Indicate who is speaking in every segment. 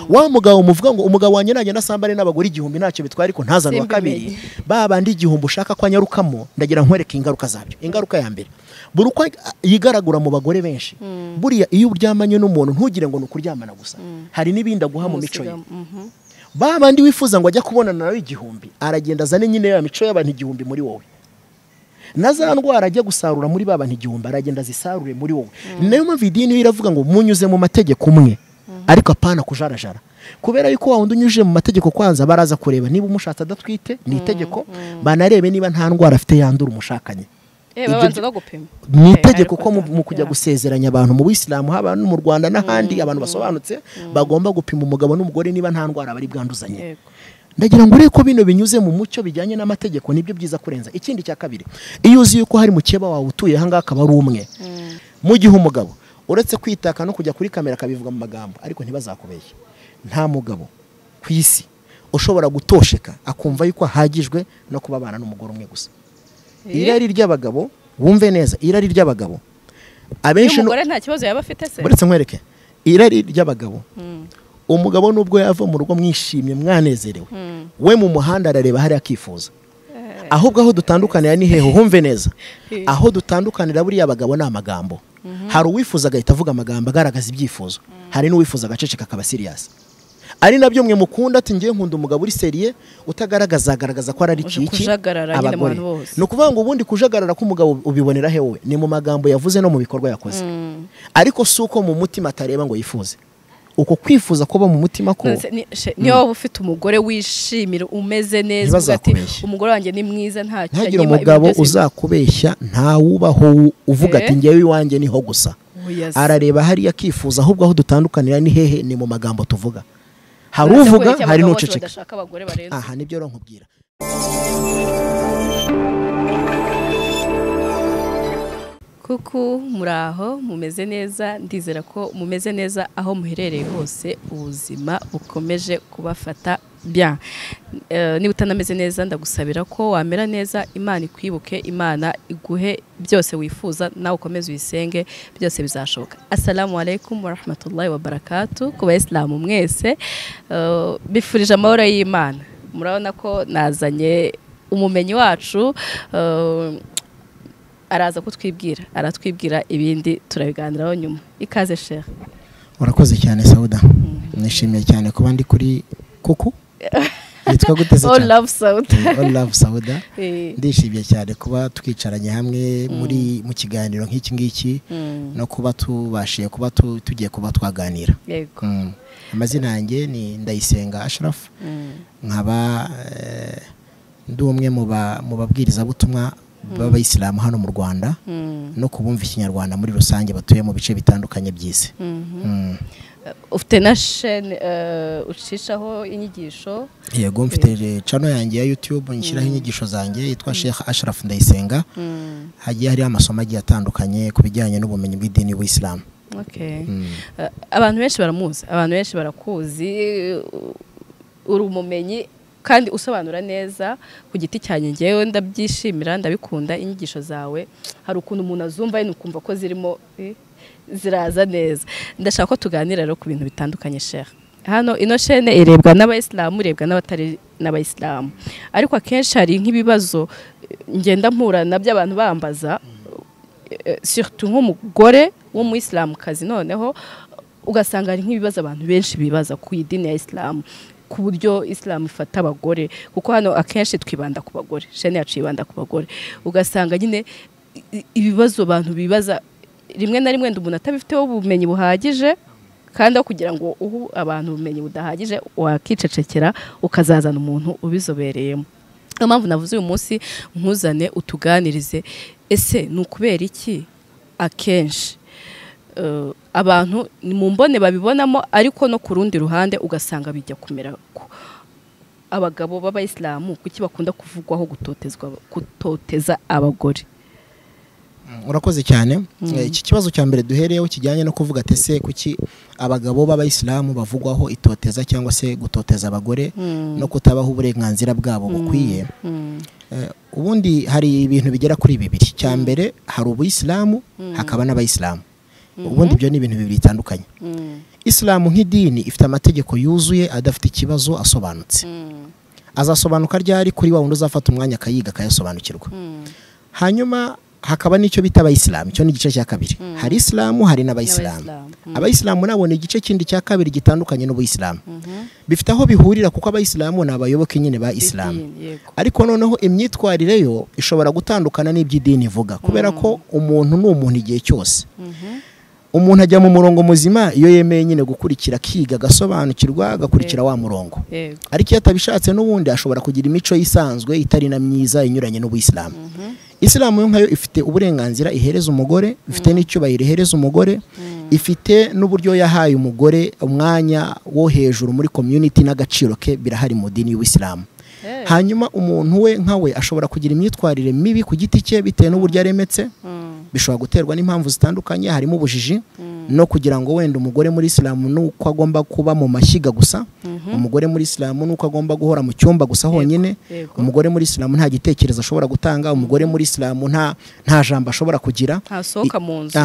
Speaker 1: Wa mugabo muvuga ngo umugabo wanjye najya nasambane n'abagore igihumbi ntacyo bitwara, ariko ntazana wa kabiri, ba bandi igihumbi ushaka ko anyarukamo, ndagira nkwereke ingaruka zabyo. Ingaruka ya mbere, buri uko yigaragura mu bagore benshi, buriya iyo uryamanye n'umuntu ntugire ngo ni ukuryamana gusa, hari n'ibindi aguha mu mico ye. Ba bandi wifuza ngo ajya kubonana nawe igihumbi, aragenda azane nyine ya mico y'abantu igihumbi muri wowe. Na za ndwara ajya gusarura muri ba bantu igihumbi, aragenda azisarure muri wowe. Niyo mpamvu idini iravuga ngo munyuze mu mategeko umwe, ariko apana kujarajara, kubera yuko wa wundi unyujije mu mategeko kwanza baraza kureba niba umushatse adatwite, ni itegeko, banarebe niba nta ndwara afite yandura umushakanye.
Speaker 2: Babanza no gupima.
Speaker 1: Ni itegeko ko mu kujya gusezeranya abantu mu Buyisilamu, haba no mu Rwanda n'ahandi, abantu basobanutse bagomba gupima umugabo n'umugore niba nta ndwara bari bwanduzanye. Ndagira ngo ureko bino binyuze mu mucyo bijyanye n'amategeko, nibyo byiza kurenza. Ikindi cya kabiri, iyo uzi yuko hari mukeba wawe utuye aha ngaha akaba ari umwe, mu gihe umugabo uretse kwitaka no kujya kuri kamera akabivuga mu magambo, ariko ntibazakubeshye, nta mugabo ku isi ushobora gutosheka akumva yuko ahagijwe no kubabana n'umugore umwe gusa. Irari ry'abagabo, wumve neza, irari ry'abagabo abenshi,
Speaker 2: umugore nta kibazo yaba afite se,
Speaker 1: uretse nkwereke irari ry'abagabo. Umugabo nubwo yava mu rugo mwishimye mwanezerewe, we mu muhanda arareba hari akifuza. Ahubwo aho dutandukanira ni hehe? Wumve neza, aho dutandukanira buriya abagabo ni amagambo. Hari uwifuza agahita avuga amagambo agaragaza ibyifuzo, hari n'uwifuza agaceceka akaba serious. Ari nabyo mwe mukunda, ati ngiye nkunda umugabo uri seriye utagaragaza agaragaza ko ari iki abagore. No kuvuga ngo ubundi kujagarara k'umugabo ubibonera he wowe? Ni mu magambo yavuze no mu bikorwa yakoze. Ariko si uko mu mutima atareba ngo yifuze. Uko kwifuza kuba mu mutima ko
Speaker 2: niyo waba ufite umugore wishimira umeze neza, ati umugore wanjye ni mwiza ntacyo
Speaker 1: anyima, umugabo uzakubeshya ntawubaho uvuga ati ngewe iwanjye niho gusa. Arareba hariya akifuza. Ahubwo aho dutandukanira ni hehe? Ni mu magambo tuvuga. Hari uvuga hari n'uceceka. Aha nibyo rero nkubwira.
Speaker 2: Kuku muraho, mumeze neza, ndizera ko mumeze neza aho muherereye hose, ubuzima bukomeje kubafata bien. Niba utanameze neza ndagusabira ko wamera neza, Imana ikwibuke, Imana iguhe byose wifuza, nawe ukomeze uyisenge, byose bizashoboka. Assalamu alaikum wa rahmatullahi wa barakatuh ku bayisilamu mwese, bifurije amahoro y'Imana. Murabona ko nazanye umumenyi wacu, araza kutwibwira, aratwibwira ibindi turabiganiraho nyuma. Ikaze Sheikh.
Speaker 1: Urakoze cyane Sauda. Nishimiye cyane kuba ndi kuri Kuku yitwa gute se?
Speaker 2: All Love Sauda.
Speaker 1: All Love Sauda. Ndishimiye cyane kuba twicaranye hamwe muri mu kiganiro nk'iki ngiki, no kuba tubashiye kuba tugiye kuba twaganira.
Speaker 2: Yego.
Speaker 1: Amazina yanjye ni Ndayisenga Ashraf. Nkaba ndi umwe mu babwiriza butumwa b'abayisilamu hano mu Rwanda, no kubumva ikinyarwanda muri rusange batuye mu bice bitandukanye by'isi.
Speaker 2: Ufite na chaîne ucishaho inyigisho?
Speaker 1: Yego, mfite channel yanjye ya YouTube nshyiraho inyigisho zanjye yitwa Sheikh Ashraf Ndayisenga. Hagiye hari amasomo agiye atandukanye ku bijyanye n'ubumenyi bw'idini y'Ubuyisilamu.
Speaker 2: Okay. Abantu benshi baramuzi, abantu benshi barakuzi, uri umumenyi kandi usobanura neza. Ku giti cyanjye ngewe ndabyishimira, ndabikunda inyigisho zawe. Hari ukuntu umuntu azumva yene ukumva ko zirimo ziraza neza. Ndashaka ko tuganira rero ku bintu bitandukanye Sheikh. Hano ino chaîne irebwa n'abayisilamu, irebwa n'abatari n'abayisilamu, ariko akenshi hari nk'ibibazo ngenda mpura nabyo abantu bambaza, surtout nk'umugore w'umuyisilamukazi, noneho ugasanga hari nk'ibibazo abantu benshi bibaza ku idini ya Islam, ku buryo Islam ifata abagore, kuko hano akenshi twibanda ku bagore, chaîne yacu yibanda ku bagore. Ugasanga nyine ibibazo abantu bibaza rimwe na rimwe umuntu atabifiteho ubumenyi buhagije, kandi aho kugira ngo uhu abantu ubumenyi budahagije wakicecekera ukazazana umuntu ubizobereyemo. Niyo mpamvu navuze uyu munsi nkuzane utuganirize, ese ni ukubera iki akenshi abantu ni mu mbone babibonamo, ariko no ku rundi ruhande ugasanga bijya kumera ko abagabo b'abayisilamu kuki bakunda kuvugwaho gutoteza abagore?
Speaker 1: Urakoze cyane. Iki kibazo cya mbere duhereyeho kijyanye no kuvuga ati ese kuki abagabo b'abayisilamu bavugwaho itoteza cyangwa se gutoteza abagore no kutabaho uburenganzira bwabo bukwiye. Ubundi hari ibintu bigera kuri bibiri. Cya mbere hari ubuyisilamu hakaba n'abayisilamu. Ubundi ibyo ni ibintu bibiri bitandukanye. Isilamu nk'idini ifite amategeko yuzuye adafite ikibazo asobanutse. Azasobanuka ryari? Kuri wa wundi uzafata umwanya akayiga akayasobanukirwa. Hanyuma hakaba n'icyo bita abayisilamu, icyo ni igice cya kabiri. Hari Isilamu hari n'abayisilamu. Abayisilamu nabo ni igice kindi cya kabiri gitandukanye n'ubuyisilamu. Bifite aho bihurira kuko abayisilamu ni abayoboke nyine ba Isilamu. Ariko noneho imyitwarire yo ishobora gutandukana n'iby'idini ivuga, kubera ko umuntu ni umuntu igihe cyose. Umuntu ajya mu murongo muzima iyo yemeye nyine gukurikira akiga agasobanukirwa agakurikira wa murongo. Ariko iyo atabishatse n'ubundi ashobora kugira imico isanzwe itari na myiza inyuranye n'ubuyisilamu. Isilamu yo nkayo ifite uburenganzira ihereza umugore, ifite n'icyubahiro ihereza umugore, ifite n'uburyo yahaye umugore umwanya wo hejuru muri community n'agaciro ke birahari mu dini y'Ubuyisilamu. Hanyuma umuntu we nkawe ashobora kugira imyitwarire mibi ku giti cye bitewe n'uburyo aremetse, bishobora guterwa n'impamvu zitandukanye harimo ubujiji no kugira ngo wenda umugore muri Isilamu nuko agomba kuba mu mashyiga gusa, umugore muri Isilamu nuko agomba guhora mu cyumba gusa honyine, umugore muri Isilamu nta gitekerezo ashobora gutanga, umugore muri Isilamu nta jambo ashobora kugira,
Speaker 2: ntasohoka mu nzu,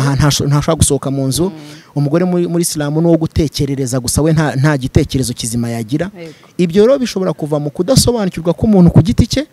Speaker 1: ntashobora gusohoka mu nzu, umugore muri Isilamu nuwo gutekerereza gusa we nta gitekerezo kizima yagira. Ibyo rero bishobora kuva mu kudasobanukirwa k'umuntu ku giti cye,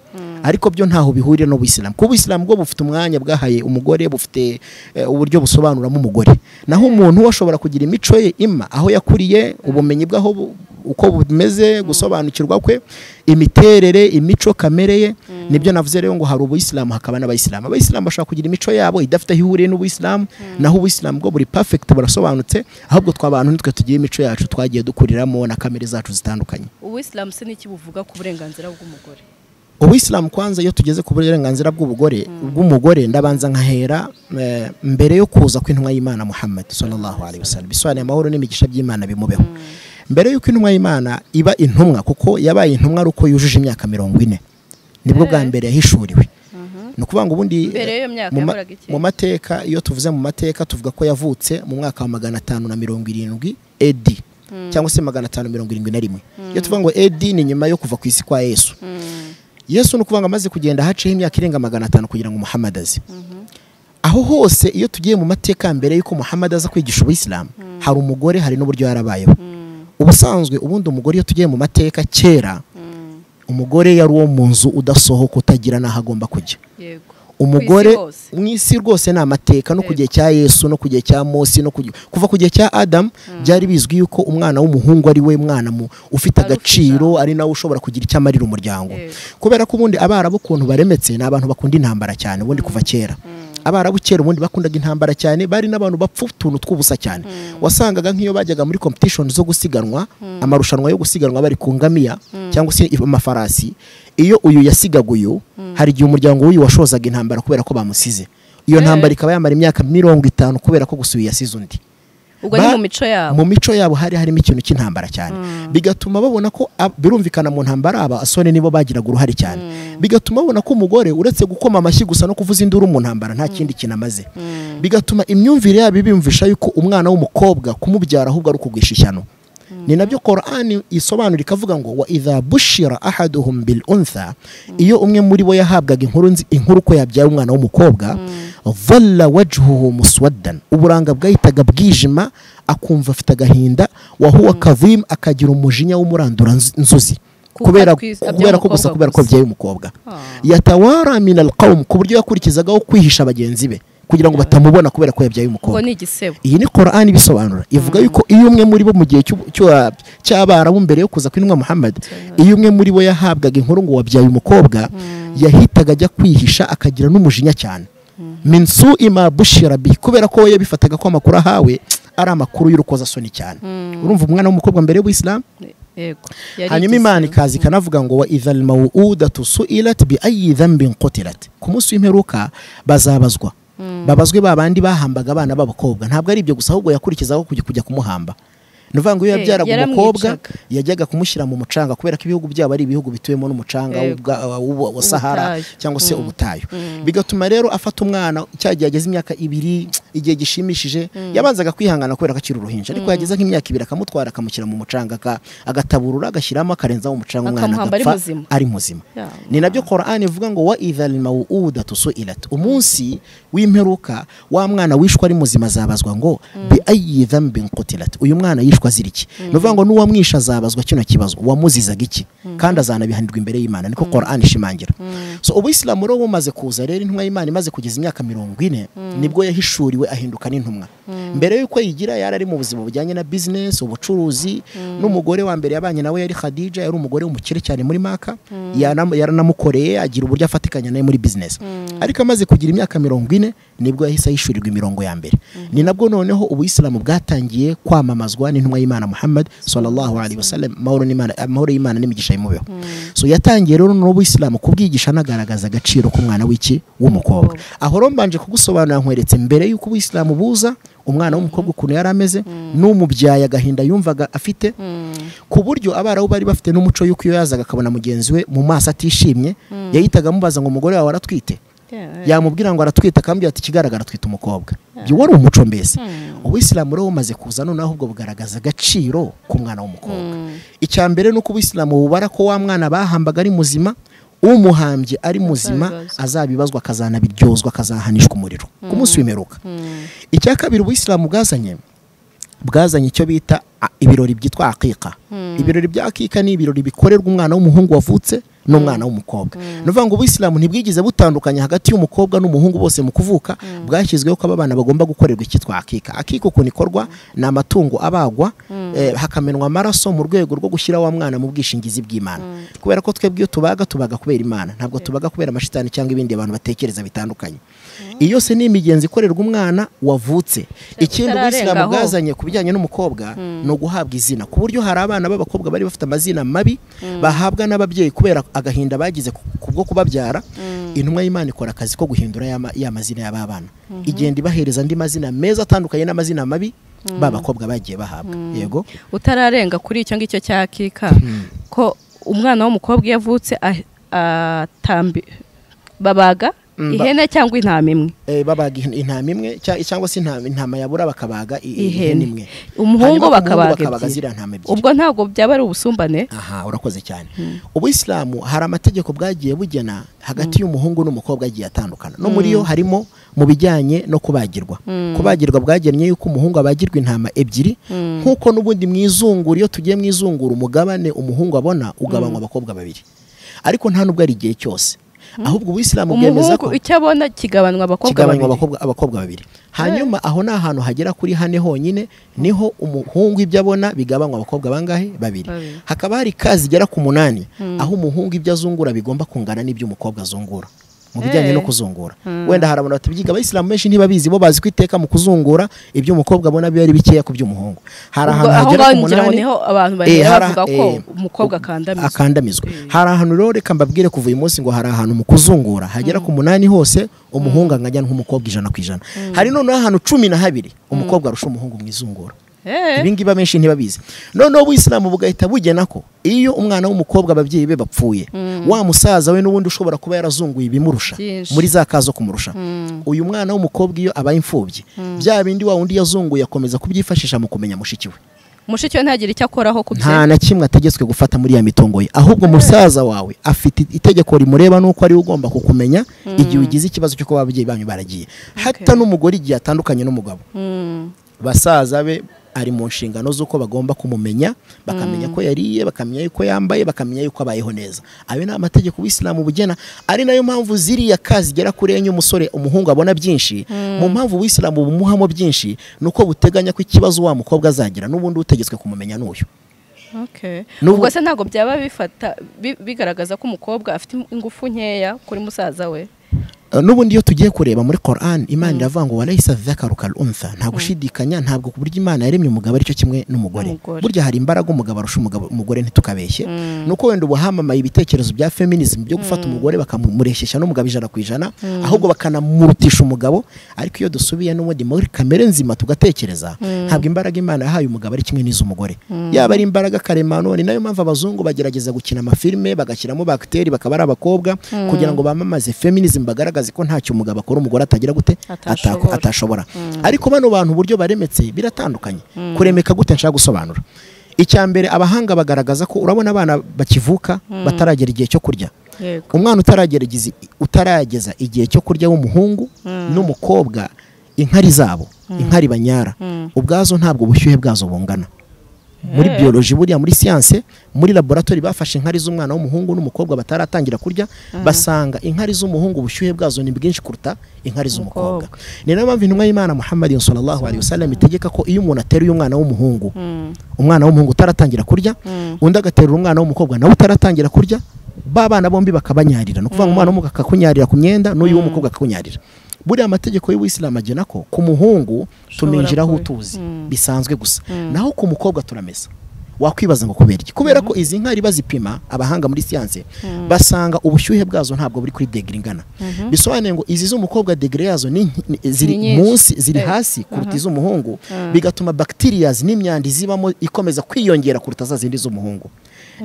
Speaker 1: ariko byo ntaho bihurira n'ubuyisilamu. Kuko ubuyisilamu bwo bufite umwanya bwahaye umugore, bufite uburyo busobanuramo umugore. Naho umuntu ashobora kugira imico ye ima aho yakuriye, ubumenyi bwaho uko bumeze, gusobanukirwa kwe, imiterere, imico kamere ye. Nibyo navuze rero ngo hari ubuyisilamu hakaba n'abayisilamu. Abayisilamu bashobora kugira imico yabo idafite aho ihuriye n'ubuyisilamu, naho ubuyisilamu bwo buri perfect burasobanutse, ahubwo twabantu nitwe tugiye imico yacu twagiye dukuriramo na kamere zacu zitandukanye.
Speaker 2: Ubuyisilamu se niki buvuga ku burenganzira bw'umugore?
Speaker 1: Ubuyisilamu kwanza iyo tugeze ku burenganzira bw'umugore bw'umugore ndabanza nkahera mbere yo kuza kw'intumwa y'Imana Muhammad sallallahu alaihi wasallam, bisobanuye amahoro n'imigisha by'Imana bimubeho. Mbere yuko intumwa y'Imana iba intumwa, kuko yabaye intumwa ari uko yujuje imyaka 40 nibwo bwa mbere yahishuriwe. Ni ukuvuga ngo ubundi mu mateka, iyo tuvuze mu mateka tuvuga ko yavutse mu mwaka wa 570 AD cyangwa se 571. Iyo tuvuga ngo AD ni nyuma yo kuva ku isi kwa Yesu. Yesu ni ukuvuga ngo amaze kugenda haciyeho imyaka irenga 500 kugira ngo Muhammad aze. Aho hose iyo tugiye mu mateka mbere yuko Muhammad aza kwigisha ubuyisilamu, hari umugore, hari n'uburyo yarabayeho. Ubusanzwe ubundi umugore iyo tugiye mu mateka kera, umugore yari uwo mu nzu udasohoka utagira n'aho agomba kujya. Umugore mu isi rwose ni amateka, no ku gihe cya Yesu no ku gihe cya Mose no kuva ku gihe cya Adam, byari bizwi yuko umwana w'umuhungu ari we mwana ufite agaciro, ari nawe ushobora kugira icyo amarira umuryango. Kubera ko ubundi abarabu ukuntu baremetse ni abantu bakunda intambara cyane, ubundi kuva kera. Abarabu kera ubundi bakundaga intambara cyane, bari n'abantu bapfa utuntu tw'ubusa cyane. Wasangaga nk'iyo bajyaga muri competition zo gusiganwa, amarushanwa yo gusiganwa bari ku ngamiya cyangwa se amafarasi, iyo uyu yasigaga uyu, hari igihe umuryango w'uyu washozaga intambara kubera ko bamusize. Iyo ntambara ikaba yamara imyaka 50 kubera ko gusa uyu yasize undi.
Speaker 2: Ubwo ni mu mico yabo.
Speaker 1: Mu mico yabo hari harimo ikintu cy'intambara cyane. Bigatuma babona ko birumvikana mu ntambara aba asone nibo bagiraga uruhare cyane. Bigatuma babona ko umugore uretse gukoma amashyi gusa no kuvuza induru mu ntambara nta kindi kintu amaze. Bigatuma imyumvire yabo ibimvisha yuko umwana w'umukobwa kumubyara ahubwo ari ukugwisha ishyano. Ni nabyo Qur'ani isobanura ikavuga ngo wa idha bushira ahaduhum bil untha, iyo umwe muri bo yahabwaga inkuru ko yabyaye umwana w'umukobwa, dhalla wajhuhu muswaddan, uburanga bwahitaga bwijima, akumva afite agahinda, wa huwa kadhim, akagira umujinya w'umurandura nzuzi kubera ko gusa kubera ko byaye umukobwa. Yatawara min alqawm, ku buryo yakurikizagaho kwihisha bagenzi be kugira ngo batamubona kubera ko yabyaye umukobwa. Iyi ni Qur'ani bisobanura, ivuga yuko iyo umwe muri bo mu gihe cy'abarabu mbere yo kuza kw'intumwa Muhammad, iyo umwe muri bo yahabwaga inkuru ngo wabyaye umukobwa, yahitaga ajya kwihisha akagira n'umujinya cyane. Min su'i ma bushira bi, kubera ko yabifataga ko amakuru ahawe ari amakuru y'urukozasoni cyane. Urumva umwana w'umukobwa mbere y'Ubuyisilamu? Hanyuma Imana ikaza ikanavuga ngo wa idhal maw'udatu su'ilat bi ayyi dhanbin qutilat, ku munsi w'imperuka bazabazwa, babazwe babandi bahambaga abana b'abakobwa. Ntabwo ari ibyo gusa, ahubwo yakurikizaho kujya kumuhamba. Ni ukuvuga ngo iyo yabyaraga umukobwa yajyaga kumushyira mu mucanga, kubera ko ibihugu byabo ari ibihugu bituyemo n'umucanga wa Sahara cyangwa se ubutayu. Bigatuma rero afata umwana cyagiye ageze imyaka 2, igihe gishimishije, yabanzaga kwihangana kubera ko akiri uruhinja, ariko yageze nk'imyaka 2 akamutwara akamushyira mu mucanga, agataburura agashyiramo akarenzaho umucanga, umwana agapfa ari muzima. Ni nabyo Qur'an ivuga ngo wa idhal maw'udatu su'ilat, umunsi w'imperuka wa mwana wishwe ari muzima azabazwa ngo bi ayyi dhanbin qutilat, uyu mwana yishwe azira iki? Ni ukuvuga ngo n'uwamwisha azabazwa kino kibazo, wamuzizaga iki? Kandi azanabihanirwa imbere y'Imana. Niko Qur'an ishimangira. So ubuyisilamu rero bumaze kuza rero, intumwa y'Imana imaze kugeza imyaka 40 nibwo yahishuriwe ahinduka n'intumwa. Mbere yuko yigira yari ari mu buzima bujyanye na business, ubucuruzi, n'umugore wa mbere yabanye nawe yari Khadija, yari umugore w'umukire cyane muri Maka, yaranamukoreye agira uburyo afatikanya nawe muri business. Ariko amaze kugira imyaka 40 nibwo yahise ahishurirwa imirongo ya mbere. Ni nabwo noneho ubuyisilamu bwatangiye kwamamazwa n'intumwa y'Imana Muhammad sallallahu alaihi wasallam, amahoro y'Imana n'imigisha imubeho. So yatangiye rero n'ubuyisilamu kubwigisha anagaragaza agaciro k'umwana w'iki w'umukobwa. Aho rero mbanje kugusobanura nkweretse mbere yuko ubuyisilamu buza umwana w'umukobwa ukuntu yari ameze, n'umubyaye agahinda yumvaga afite, ku buryo abarabu bari bafite n'umuco yuko iyo yazaga akabona mugenzi we mu maso atishimye, yahitaga amubaza ngo umugore wawe aratwite? Yamubwira ngo aratwite, akambwira ati ikigaragara atwite umukobwa. Byo wari umuco mbese. Ubuyisilamu rero bumaze kuza noneho ahubwo bugaragaza agaciro k'umwana w'umukobwa. Icya mbere nuko ubuyisilamu bubara ko wa mwana bahambaga ari muzima, umuhambye ari muzima azabibazwa akazanabiryozwa akazahanishwa umuriro ku munsi w'imperuka. Icya kabiri ubuyisilamu bwazanye icyo bita ibirori byitwa aqiqa. Ibirori bya aqiqa ni ibirori bikorerwa umwana w'umuhungu wavutse n'umwana w'umukobwa. Ni ukuvuga ngo ubuyisilamu ntibwigeze butandukanya hagati y'umukobwa n'umuhungu bose mu kuvuka, bwashyizweho ko abana bagomba gukorerwa icyitwa aqiqa. Aqiqa ukuntu ikorwa ni amatungo abagwa, hakamenwa amaraso mu rwego rwo gushyira wa mwana mu bwishingizi bw'Imana. Kubera ko twebwe iyo tubaga tubaga kubera Imana, ntabwo tubaga kubera amashitani cyangwa ibindi abantu batekereza bitandukanye. Iyo se ni imigenzo ikorerwa umwana wavutse. Ikindi ubuyisilamu bwazanye ku bijyanye n'umukobwa ni uguhabwa izina, ku buryo hari abana b'abakobwa bari bafite amazina mabi bahabwa n'ababyeyi kubera agahinda bagize kubwo kubabyara. Intumwa y'Imana ikora akazi ko guhindura ya mazina y'aba bana, igenda ibahereza andi mazina meza atandukanye n'amazina mabi b'abakobwa bagiye bahabwa. Yego,
Speaker 2: utararenga kuri icyo ngicyo cya aqiqa, ko umwana w'umukobwa yavutse atambi babaga ihene cyangwa intama imwe,
Speaker 1: babaga intama imwe cyangwa se intama yabura bakabaga ihene imwe,
Speaker 2: umuhungu bakabaga
Speaker 1: ziriya ntama ebyiri.
Speaker 2: Ubwo ntabwo byaba ari ubusumbane?
Speaker 1: Aha, urakoze cyane. Ubuyisilamu hari amategeko bwagiye bugena hagati y'umuhungu n'umukobwa agiye atandukana. No muri yo harimo mu bijyanye no kubagirwa. Kubagirwa bwagennye yuko umuhungu abagirwa intama ebyiri, nkuko n'ubundi mu izungura iyo tugiye mu izungura umugabane umuhungu abona ugabanywa abakobwa babiri. Ariko nta nubwo ari igihe cyose. Ahubwo ubuyisilamu bwemeza ko
Speaker 2: icyo abona kigabanwa
Speaker 1: abakobwa babiri. Hanyuma aho ni ahantu hagera kuri hane honyine niho umuhungu ibyo abona bigabanywa abakobwa bangahe? Babiri. Hakaba hari kazi igera ku 8 aho umuhungu ibyo azungura bigomba kungana n'ibyo umukobwa azungura mu bijyanye no kuzungura. Wenda hari abantu batabyiga, abayisilamu benshi ntibabizi, bo bazi kwiteka mu kuzungura ibyo umukobwa abona biba ari bikeya ku by'umuhungu. Hari ahantu hagera ku 8
Speaker 2: niho abantu bahera bavuga ko umukobwa
Speaker 1: akandamizwa. Hari ahantu rero reka mbabwire kuva uyu munsi ngo hari ahantu mu kuzungura hagera ku 8 hose umuhungu angajya nk'umukobwa 100%. Hari noneho ahantu 12 umukobwa arusha umuhungu mu izungura. Ibi ngibi abenshi ntibabizi. Noneho ubuyisilamu bugahita bugena ko iyo umwana w'umukobwa ababyeyi be bapfuye, wa musaza we n'ubundi ushobora kuba yarazunguye ibimurusha muri za kazo kumurusha, uyu mwana w'umukobwa iyo abaye imfubyi, bya bindi wa wundi yazunguye akomeza kubyifashisha mu kumenya mushiki we.
Speaker 2: Mushiki we ntagira icyo akoraho kubye,
Speaker 1: nta na kimwe ategetswe gufata muri ya mitongo ye, ahubwo musaza wawe afite itegeko rimureba nuko ari ugomba kukumenya igihe ugize ikibazo cyo kuba ababyeyi banyu baragiye. Hatta n'umugore igihe atandukanye n'umugabo, basaza be ari mu nshingano z'uko bagomba kumumenya, bakamenya ko yariye, bakamenya yuko yambaye, bakamenya yuko abayeho neza. Ayo ni amategeko ubuyisilamu bugena, ari nayo mpamvu ziriya kazi igera kuri enye umusore umuhungu abona byinshi. Mu mpamvu ubuyisilamu bumuhamo byinshi nuko buteganya ko ikibazo wa mukobwa azagira n'ubundi utegetswe kumumenya n'uyu.
Speaker 2: Ubwo se ntabwo byaba bifata bigaragaza ko umukobwa afite ingufu nkeya kuri musaza we?
Speaker 1: N'ubundi iyo tugiye kureba muri Quran, Imana iravuga ngo walaysa dhakaru kal untha, nta gushidikanya, ntabwo ku buryo Imana yaremye umugabo aricyo kimwe n'umugore. Burya hari imbaraga umugabo arusha umugore, ntitukabeshye. Nuko wenda ubuhamamaye ibitekerezo bya feminism byo gufata umugore bakamureshyeshya n'umugabo 100%, ahubwo bakanamurutisha umugabo. Ariko iyo dusubiye n'ubundi muri kamere nzima tugatekereza, ntabwo imbaraga Imana yahaye umugabo ari kimwe n'iz'umugore. Yaba ari imbaraga karemano. Ni nayo mpamvu abazungu bagerageza gukina amafilme bagashyiramo bagiteri bakaba ari abakobwa, kugira ngo bamamaze feminism, bagaragaze ko ntacyo umugabo akora umugore atagira gute, atashobora. Ariko bano bantu uburyo baremetse biratandukanye. Kuremeka gute nshaka gusobanura? Icya mbere, abahanga bagaragaza ko urabona abana bakivuka bataragera igihe cyo kurya. Umwana utarageza igihe cyo kurya w'umuhungu n'umukobwa, inkari zabo, inkari banyara ubwazo ntabwo ubushyuhe bwazo bungana. Muri biology, buriya muri science, muri laboratory bafashe inkari z'umwana w'umuhungu n'umukobwa bataratangira kurya, basanga inkari z'umuhungu ubushyuhe bwazo ni bwinshi kuruta inkari z'umukobwa. Ni nayo mpamvu intumwa y'Imana Muhammad sallallahu alaihi wasallam itegeka ko iyo umuntu ateruye umwana w'umuhungu, umwana w'umuhungu utaratangira kurya, undi agaterura umwana w'umukobwa nawe utaratangira kurya, ba bana bombi bakabanyarira. No kuvuga umwana w'umuhungu akakunyarira ku myenda n'uyu w'umukobwa akakunyarira. Buriya amategeko y'Ubuyisilamu agena ko ku muhungu tuminjiraho utuzi bisanzwe gusa, naho ku mukobwa turamesa. Wakwibaza ngo kubera iki? Kubera ko izi nkari bazipima abahanga muri science basanga ubushyuhe bwazo ntabwo buri kuri degree ingana. Bisobanuye ngo izi z'umukobwa degree yazo ni ziri munsi, ziri hasi kuruta iz'umuhungu, bigatuma bacterias n'imyanda zibamo ikomeza kwiyongera kuruta za zindi z'umuhungu.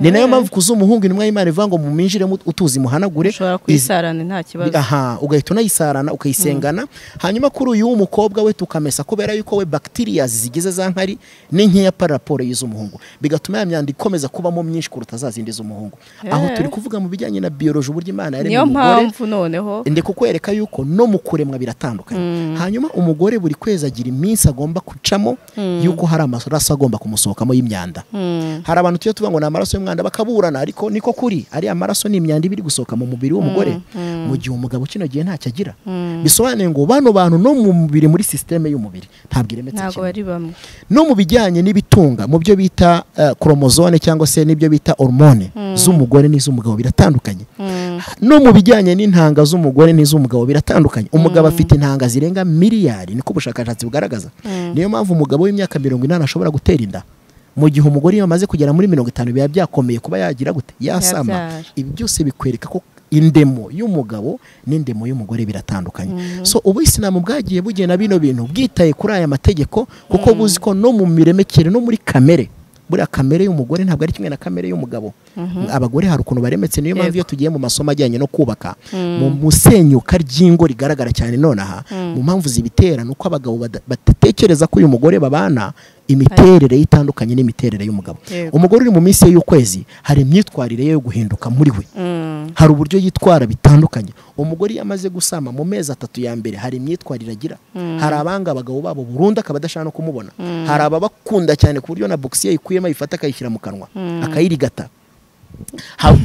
Speaker 1: Ni nayo mpamvu kuz'umuhungu intumwa y'Imana ivuga ngo muminjiremo utuzi muhanagure,
Speaker 2: ushobora kuyisarana nta kibazo.
Speaker 1: Aha, ugahita unayisarana ukayisengana. Hanyuma kuri uyu w'umukobwa we tukamesa, kubera yuko we bacterias zigize za nkari ni nkeya par rapport y'iz'umuhungu, bigatuma ya myanda ikomeza kubamo myinshi kuruta za zindi z'umuhungu. Aho turi kuvuga mu bijyanye na biology, uburyo Imana yaremye umugore.
Speaker 2: Niyo mpamvu noneho
Speaker 1: ndi kukwereka yuko no mu kuremwa biratandukanye. Hanyuma umugore buri kwezi agira iminsi agomba gucamo yuko hari amaraso agomba kumusohokamo y'imyanda. Hari abantu tuyo tuvuga ngo ni amaraso y'umwanda bakaburana, ariko niko kuri ari amaraso ni imyanda ibiri gusohoka mu mubiri w'umugore, mu gihe umugabo kino gihe ntacyo agira. Bisobanuye ngo bano bantu no mu mubiri, muri systeme y'umubiri ntabwo iremetse
Speaker 2: kimwe.
Speaker 1: No mu bijyanye n'ibitunga, mu byo bita chromosome cyangwa se n'ibyo bita hormone z'umugore n'iz'umugabo biratandukanye. No mu bijyanye n'intanga z'umugore n'iz'umugabo biratandukanye. Umugabo afite intanga zirenga miliyari, niko ubushakashatsi bugaragaza. Niyo mpamvu umugabo w'imyaka 80 ashobora gutera inda, mu gihe umugore iyo amaze kugera muri 50 biba byakomeye kuba yagira gute, yasama. Ibi byose bikwereka ko indemo y'umugabo n'indemo y'umugore biratandukanye. So ubuyisilamu bwagiye bugena bino bintu bwitaye kuri aya mategeko, kuko buzi ko no mu miremekere no muri kamere, buriya kamere y'umugore ntabwo ari kimwe na kamere y'umugabo. Abagore hari ukuntu baremetse. Niyo mpamvu iyo tugiye mu masomo ajyanye no kubaka, mu musenyuka ry'ingo rigaragara cyane nonaha, mu mpamvu zibitera nuko abagabo badatekereza ko uyu mugore babana imiterere itandukanye n'imiterere y'umugabo. Umugore uri mu minsi y'ukwezi hari imyitwarire ye yo guhinduka muri we, hari uburyo yitwara bitandukanye. Umugore yamaze gusama mu mezi 3 ya mbere hari imyitwarire agira. Hari abanga abagabo babo burundu akaba adashaka no kumubona. Hari ababakunda cyane ku buryo na boxier ikuyemo ayifata akayishyira mu kanwa akayirigata.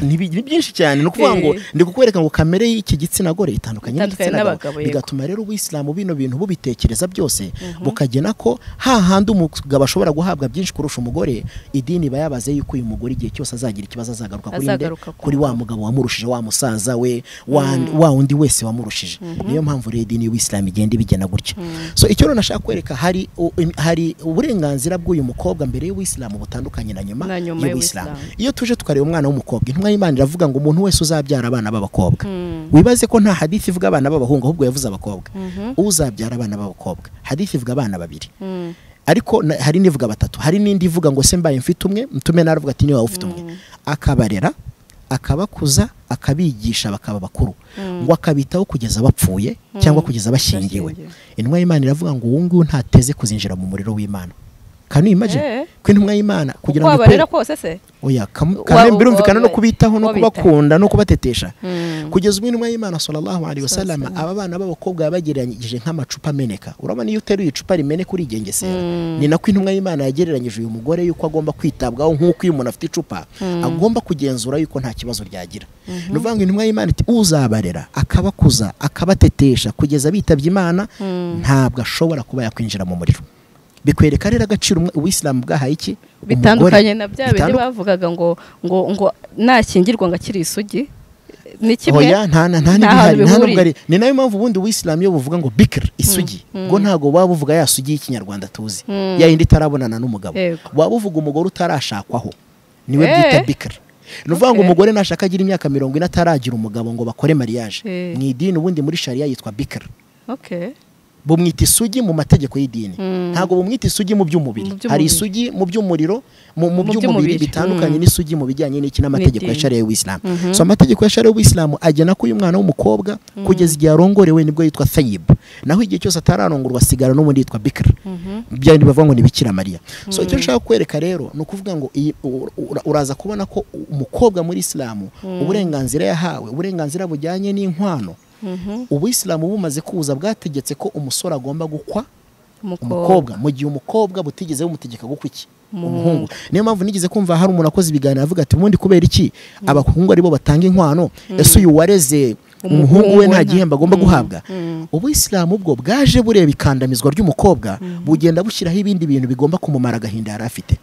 Speaker 1: Ni byinshi cyane. No kuvuga ngo ndi kukwereka ngo kamere y'iki gitsina gore itandukanye n'igitsina gabo, bigatuma rero ubuyisilamu bino bintu bubitekereza byose, bukagena ko hahandi umugabo ashobora guhabwa byinshi kurusha umugore. Idini bayabaze yuko uyu mugore igihe cyose azagira ikibazo azagaruka kuri nde, kuri wa mugabo wamurushije, wa musaza we, wa undi wese wamurushije. Niyo mpamvu rero idini y'ubuyisilamu igenda ibigena gutya. So icyo rero nashaka kwereka, hari uburenganzira bw'uyu mukobwa mbere y'ubuyisilamu butandukanye na nyuma y'ubuyisilamu. Iyo tuje tukareba umwana w'umukobwa, intumwa y'Imana iravuga ngo umuntu wese uzabyara abana b'abakobwa. Wibaze ko nta hadithi ivuga abana b'abahungu, ahubwo yavuze abakobwa. Uzabyara abana b'abakobwa, hadithi ivuga abana 2, ariko hari n'ivuga 3, hari n'indi ivuga ngo se mbaye mfite umwe, mtume naravuga ati niwe ufite umwe, akabarera, akabakuza, akabigisha bakaba bakuru, ngo akabitaho kugeza bapfuye cyangwa kugeza bashyingiwe. Intumwa y'Imana iravuga ngo uwo nguwo ntateze kuzinjira mu muriro w'Imana. Can you imagine? Ko intumwa y'Imana kugira ngo
Speaker 2: abarera kose se?
Speaker 1: Oya, kamere birumvikana no kubitaho no kubakunda no kubatetesha. Kugeza ubwo intumwa y'Imana sallallahu alaihi wasallam aba bana b'abakobwa yabagereranyije nk'amacupa ameneka. Urabona iyo uteruye icupa rimeneka urigengesera. Ni nako intumwa y'Imana yagereranyije uyu mugore yuko agomba kwitabwaho nk'uko iyo umuntu afite icupa agomba kugenzura yuko nta kibazo ryagira. Nuvuga ngo intumwa y'Imana iti uzabarera, akabakuza, akabatetesha kugeza bitabye Imana, ntabwo ashobora kuba yakwinjira mu muriro. Bikwereka rero agaciro ubuyisilamu bwahaye iki
Speaker 2: bitandukanye na bya bindi bavugaga ngo ngo ngo nakingirwa ngo akiri isugi. Ni kimwe.
Speaker 1: Oya, nta n'ibihari, nta nubwo ari. Ni nayo mpamvu ubundi Ubuisilamu iyo buvuga ngo bikr, isugi, bwo ntago baba buvuga ya sugi y'Ikinyarwanda tuzi, ya yindi itarabonana n'umugabo. Baba buvuga umugore utarashakwaho, niwe byita bikr. Ni ukuvuga ngo umugore nashaka agira imyaka 40 ataragira umugabo ngo bakore mariage, mu idini ubundi muri sharia yitwa bikr. Bumwita isugi mu mategeko y'idini, ntago bumwita isugi mu by'umubiri. Hari isugi mu by'umuriro, mu by'umubiri bitandukanye n'isugi mu bijyanye n'iki n'amategeko ya sharia y'Ubuisilamu. So amategeko ya sharia y'Ubuisilamu agena ko uyu mwana w'umukobwa kugeza igihe arongorewe nibwo yitwa thayib, naho igihe cyose atararongorwa asigara n'ubundi yitwa bikr. Byandi bavuga ngo ni Bikira Mariya. So icyo nshaka kwereka rero ni ukuvuga ngo uraza kubona ko umukobwa muri Isilamu uburenganzira yahawe, uburenganzira bujyanye n'inkwano. Ubuyisilamu bumaze kuza bwategetse ko umusore agomba gukwa umukobwa, mu gihe umukobwa butigeze bumutegeka gukwa iki umuhungu. Niyo mpamvu nigeze kumva hari umuntu akoze ibiganiro avuga ati ubundi kubera iki abahungu aribo batanga inkwano, ese uyu wareze umuhungu we nta gihembo agomba guhabwa? Ubuyisilamu bwo bwaje bureba ikandamizwa ry'umukobwa, bugenda bushyiraho ibindi bintu bigomba kumumara agahinda yari afite,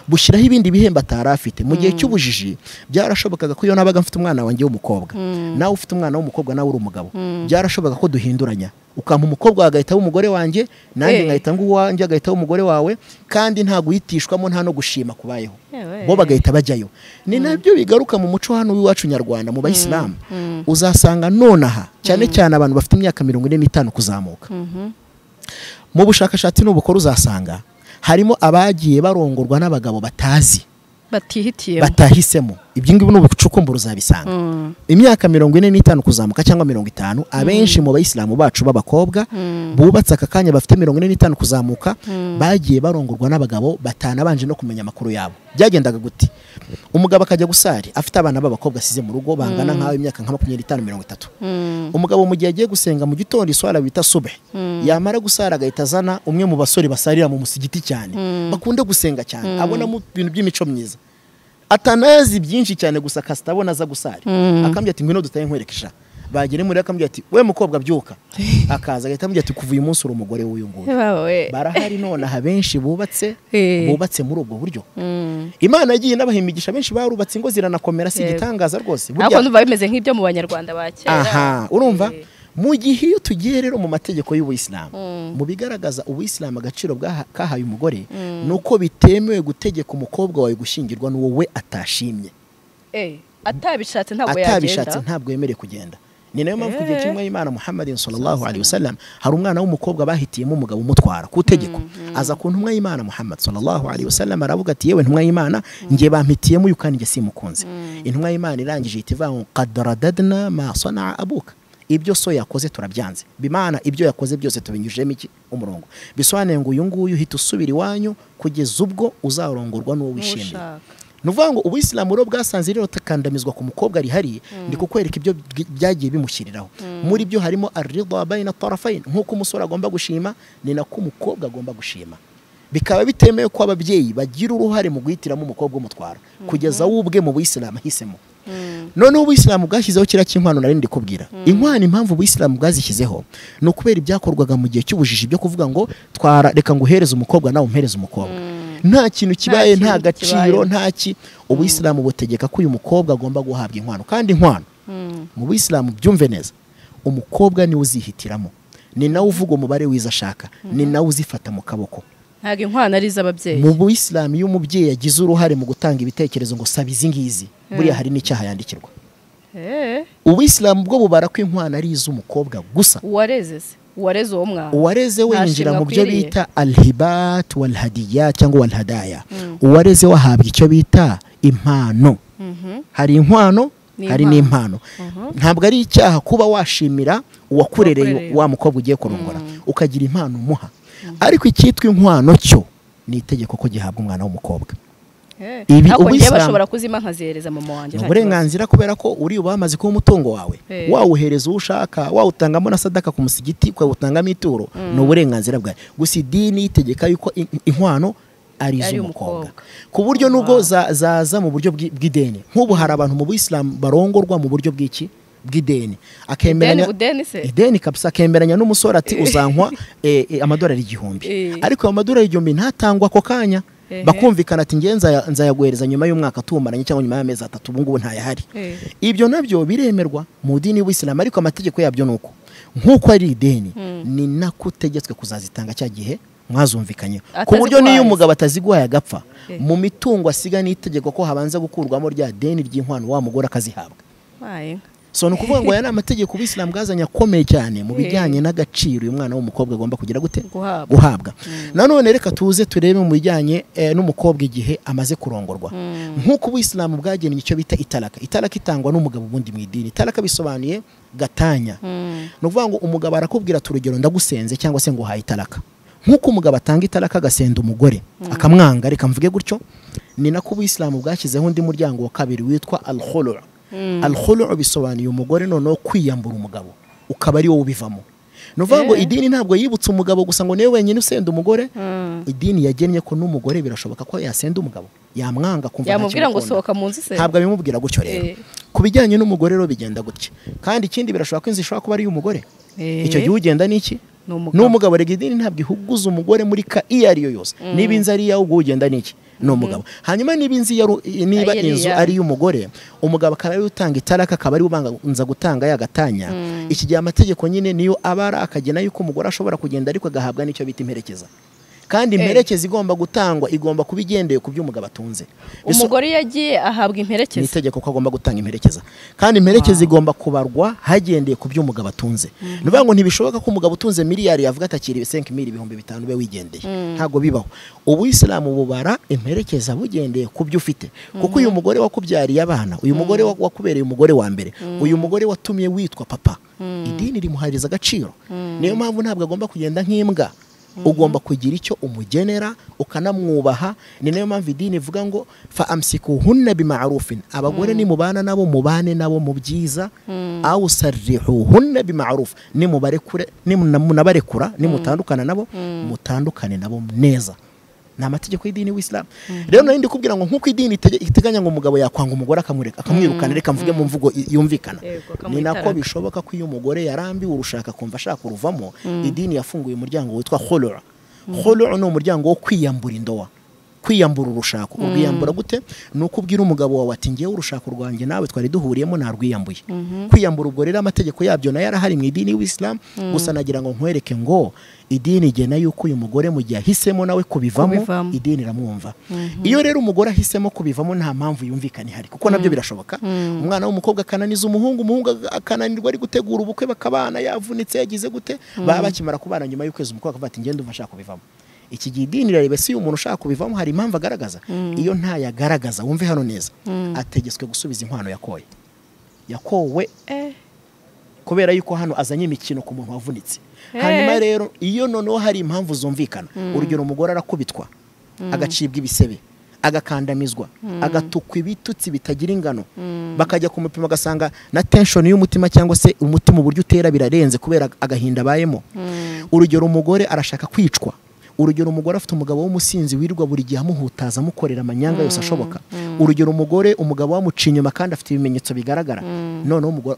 Speaker 1: bushyiraho ibindi bihembo atari afite. Mu gihe cy'ubujiji byarashobokaga ko iyo nabaga mfite umwana wanjye w'umukobwa, nawe ufite umwana w'umukobwa, nawe uri umugabo, byarashobokaga ko duhinduranya, ukampa umukobwa agahita umugore wanjye, nanjye ngahita nguwanjye agahita umugore wawe, kandi nta guhitishwamo, nta no gushima kubayeho, bo bagahita bajyayo. Ni nabyo bigaruka mu muco hano w'iwacu nyarwanda mu bayisilamu. Uzasanga nonaha cyane cyane abantu bafite imyaka 45 kuzamuka, mu bushakashatsi n'ubukora uzasanga harimo abagiye barongorwa n'abagabo batazi,
Speaker 2: batihitiyemo,
Speaker 1: batahisemo. Ibyo ngibi n'ubucukumbura uzabisanga. Imyaka 45 kuzamuka cyangwa 50, abenshi mu bayisilamu bacu b'abakobwa bubatse aka kanya bafite 45 kuzamuka, bagiye barongorwa n'abagabo batanabanje no kumenya amakuru yabo. Byagendaga gute? Umugabo akajya gusari afite abana b'abakobwa asize mu rugo bangana nkawe imyaka nka 25 30. Umugabo mu gihe agiye gusenga mu gitondo iswara bita subh, yamara gusara agahita azana umwe mu basore basarira mu musigiti cyane, bakunda gusenga cyane, abona mu bintu by'imico myiza, atanazi byinshi cyane, gusa akasitabona aza gusari, akambye ati ngwino dutaye nkwerekesha. Bagere muri akambye ati we mukobwa byuka, akaza agahita amubwira ati kuva uyu munsi uri umugore w'uyu nguyu. Barahari none aha benshi bubatse muri ubwo buryo. Imana yagiye n'abahimigisha benshi barubatse ingo ziranakomera, si igitangaza rwose.
Speaker 2: Ariko ndumva bimeze nk'ibyo mu banyarwanda ba kera.
Speaker 1: Aha, urumva? Mu gihe iyo tugiye rero mu mategeko y'Ubuyisilamu, mu bigaragaza Ubuyisilamu agaciro kahaye umugore, nuko bitemewe gutegeka umukobwa wawe gushyingirwa n'uwo we atashimye.
Speaker 2: Atabishatse ntabwo yagenda.
Speaker 1: Atabishatse ntabwo yemerewe kugenda. Ni nayo mpamvu kugiye kimwe y'Imana Muhammadin sallallahu alaihi wasallam hari umwana w'umukobwa bahitiyemo umugabo umutwara ku tegeko, aza ku ntumwa y'Imana Muhammad sallallahu alaihi wasallam aravuga ati yewe ntumwa y'Imana, ngiye bampitiyemo uyu kandi ngiye simukunze. Intumwa y'Imana irangije iti va qad radadna ma sanaa abuka, ibyo so yakoze turabyanze, bimana ibyo yakoze byose tubinyujemo iki umurongo, bisobanuye ngo uyu nguyu hita usubira iwanyu kugeza ubwo uzarongorwa n'uwo wishimiye. Nuvuga ngo Ubuyisilamu rero bwasanze rero takandamizwa ku mukobwa rihari, ndi kukwereka ibyo byagiye bimushyiriraho. Muri byo harimo ar-ridha bayna tarafayn, nkuko umusore agomba gushima ni nako umukobwa agomba gushima. Bikaba bitemewe ko ababyeyi bagira uruhare mu guhitiramo umukobwa umutwara kugeza ubwe mu Buyisilamu ahisemo. Noneho Ubuyisilamu bwashyizeho kira cy'inkwano nari ndikubwira. Inkwano impamvu Ubuyisilamu bwazishyizeho ni ukubera ibyakorwaga mu gihe cy'ubujiji byo kuvuga ngo twara reka nguhereze umukobwa nawe umpereze umukobwa. Nta kintu kibaye, nta gaciro, nta ki. Ubuyisilamu butegeka ko uyu mukobwa agomba guhabwa inkwano, kandi inkwano mu Buyisilamu byumve neza, umukobwa niwe uzihitiramo, ni nawe uvuga umubare wiza ashaka, ni nawe uzifata mu kaboko.
Speaker 2: Ntabwo inkwano ari iz'ababyeyi.
Speaker 1: Mu Buyisilamu iyo umubyeyi yagize uruhare mu gutanga ibitekerezo ngo saba izi ngizi, buriya hari n'icyaha yandikirwa. Ubuyisilamu bwo bubara ko inkwano ari iz'umukobwa gusa.
Speaker 2: Uwareze se? Uwareze uwo mwana.
Speaker 1: Uwareze we yinjira mu byo bita alhibat walhadiyat cyangwa walhadaya. Uwareze wahabwa icyo bita impano. Hari inkwano, hari n'impano. Ntabwo ari icyaha kuba washimira uwakurereye wa mukobwa ugiye kurongora, ukagira impano umuha. Ariko icyitwa inkwano cyo ni itegeko ko gihabwa umwana w'umukobwa.
Speaker 2: Ibi Ubuyisilamu bashobora kuzima nkazihereza mama wanjye.
Speaker 1: Uburenganzira kubera ko uri ubamaze kuba umutungo wawe, wawuhereza ushaka, wawutangamo na sadaka ku musigiti, ukawutangamo ituro, ni uburenganzira bwawe. Gusa idini itegeka yuko inkwano ari iz'umukobwa, ku buryo nubwo zaza mu buryo bw'ideni. Nk'ubu hari abantu mu Buyisilamu barongorwa mu buryo bw'iki bw'ideni, akemeranya ideni kabisa, akemeranya n'umusore ati uzankwa amadolari 1000, ariko ayo madolari 1000 ntatangwa ako kanya. Bakumvikana ati nge nzayaguhereza nyuma y'umwaka tumaranye cyangwa nyuma y'amezi 3, ubu ngubu ntayahari. Ibyo nabyo biremerwa mu dini y'Ubuyisilamu, ariko amategeko yabyo nuko nkuko ari ideni ni nako utegetswe kuzazitanga cya gihe mwazumvikanye, ku buryo niyo umugabo ataziguhaye agapfa, mu mitungo asiga n'itegeko ko habanza gukurwamo rya deni ry'inkwano wa mugore akazihabwa. So ni ukuvuga ngo aya ni amategeko Ubuyisilamu bwazanye akomeye cyane mu bijyanye n'agaciro uyu mwana w'umukobwa agomba kugira gute? Guhabwa. Nanone reka tuze turebe mu bijyanye n'umukobwa igihe amaze kurongorwa. Nk'uko Ubuyisilamu bwagennye icyo bita italaka. Italaka itangwa n'umugabo ubundi mu idini. Italaka bisobanuye gatanya. Ni ukuvuga ngo umugabo arakubwira ati urugero ndagusenze cyangwa se nguhaye italaka. Nk'uko umugabo atanga italaka agasenda umugore akamwanga, reka mvuge gutyo, ni nako Ubuyisilamu bwashyizeho undi muryango wa kabiri witwa al-khulu'. Al-khulu' bisobanuye umugore noneho kwiyambura umugabo ukaba ari wowe ubivamo. Ni ukuvuga ngo idini ntabwo yibutse umugabo gusa ngo niwe wenyine usenda umugore. Idini yagennye ko n'umugore birashoboka ko yasenda umugabo, yamwanga kumva
Speaker 2: yamubwira ngo sohoka mu nzu se,
Speaker 1: ntabwo abimubwira gutyo. Rero ku bijyanye n'umugore rero bigenda gutya. Kandi ikindi birashoboka ko inzu ishobora kuba ari iy'umugore. Icyo gihe ugenda n'iki? N'umugabo. Rega idini ntabwo ihuguza umugore muri ka iyo ari yo yose. Niba inzu ari iyawe ubwo ugenda n'iki? N'umugabo. Hanyuma niba inzu niba inzu ari iy'umugore, umugabo akaba ari utanga italaka, akaba ari ubanza gutanga yagatanya. Iki gihe amategeko nyine niyo abara akagena yuko umugore ashobora kugenda ariko agahabwa n'icyo bita imperekeza. Kandi imperekeza igomba gutangwa igomba kuba igendeye ku byo umugabo atunze.
Speaker 2: Umugore yagiye ahabwa imperekeza,
Speaker 1: ni itegeko ko agomba gutanga imperekeza. Kandi imperekeza igomba kubarwa hagendeye ku byo umugabo atunze. Ni ukuvuga ngo ntibishoboka ko umugabo utunze miliyari yavuga atakiri 5,000 5,000 ube wigendeye. Ntabwo bibaho. Ubuyisilamu bubara imperekeza bugendeye ku byo ufite. Kuko uyu mugore wakubyariye abana, uyu mugore wakubereye umugore wa mbere, uyu mugore watumye witwa papa, idini rimuhariza agaciro. Niyo mpamvu ntabwo agomba kugenda nk'imbwa. Ugomba kugira icyo umugenera ukanamwubaha. Ni nayo mpamvu idini ivuga ngo fa amsikuhunna bima'rufin, abagore ni mubana nabo mubane nabo mu byiza, aw sarrihuhunna bima'ruf, ni mubarekure, ni munabarekura, ni mutandukana nabo mutandukane nabo neza. Ni amategeko y'idini y'Islam. Rero nari ndi kubwira ngo nkuko idini iteganya ngo umugabo yakwanga umugore akamureka akamwirukana, reka mvuge mu mvugo yumvikana, ni nako bishoboka ko iyo umugore yarambiwe urushaka kumva ashaka uruvamo, idini yafunguye umuryango witwa khulu'. Khulu' ni umuryango wo kwiyambura indowa, kwiyambura urushako. Urwiyambura gute? Ni uko ubwira umugabo wawe ati ngewe urushako rwanjye nawe twari duhuriyemo narwiyambuye. Kwiyambura ubwo rero amategeko yabyo nayo arahari mu idini y'Islam. Gusa nagira ngo nkwereke ngo idini igena yuko uyu mugore mu gihe ahisemo nawe kubivamo, idini iramwumva. Iyo rero umugore ahisemo kubivamo nta mpamvu yumvikana ihari, kuko nabyo birashoboka. Umwana w'umukobwa akananiza umuhungu, umuhungu akananirwa ari gutegura ubukwe bakabana, yavunitse yagize gute, baba bakimara kubana nyuma y'ukwezi umukobwa akavuga ati ngende umva ashaka kubivamo. Iki gihe idini irareba si umuntu ushaka kubivamo hari impamvu agaragaza. Iyo ntayagaragaza, wumve hano neza, ategetswe gusubiza inkwano yakoye. Yakowe kubera yuko hano azanye imikino ku muntu wavunitse. Hanyuma rero iyo noneho hari impamvu zumvikana, urugero umugore arakubitwa, agacibwa ibisebe, agakandamizwa, agatukwa ibitutsi bitagira ingano, bakajya kumupima agasanga na tension y'umutima cyangwa se umutima uburyo utera birarenze kubera agahinda abayemo. Urugero umugore arashaka kwicwa. Urugero umugore afite umugabo w'umusinzi wirirwa buri gihe amuhutaza amukorera amanyanga yose ashoboka. Urugero umugore umugabo wamuca inyuma kandi afite ibimenyetso bigaragara, noneho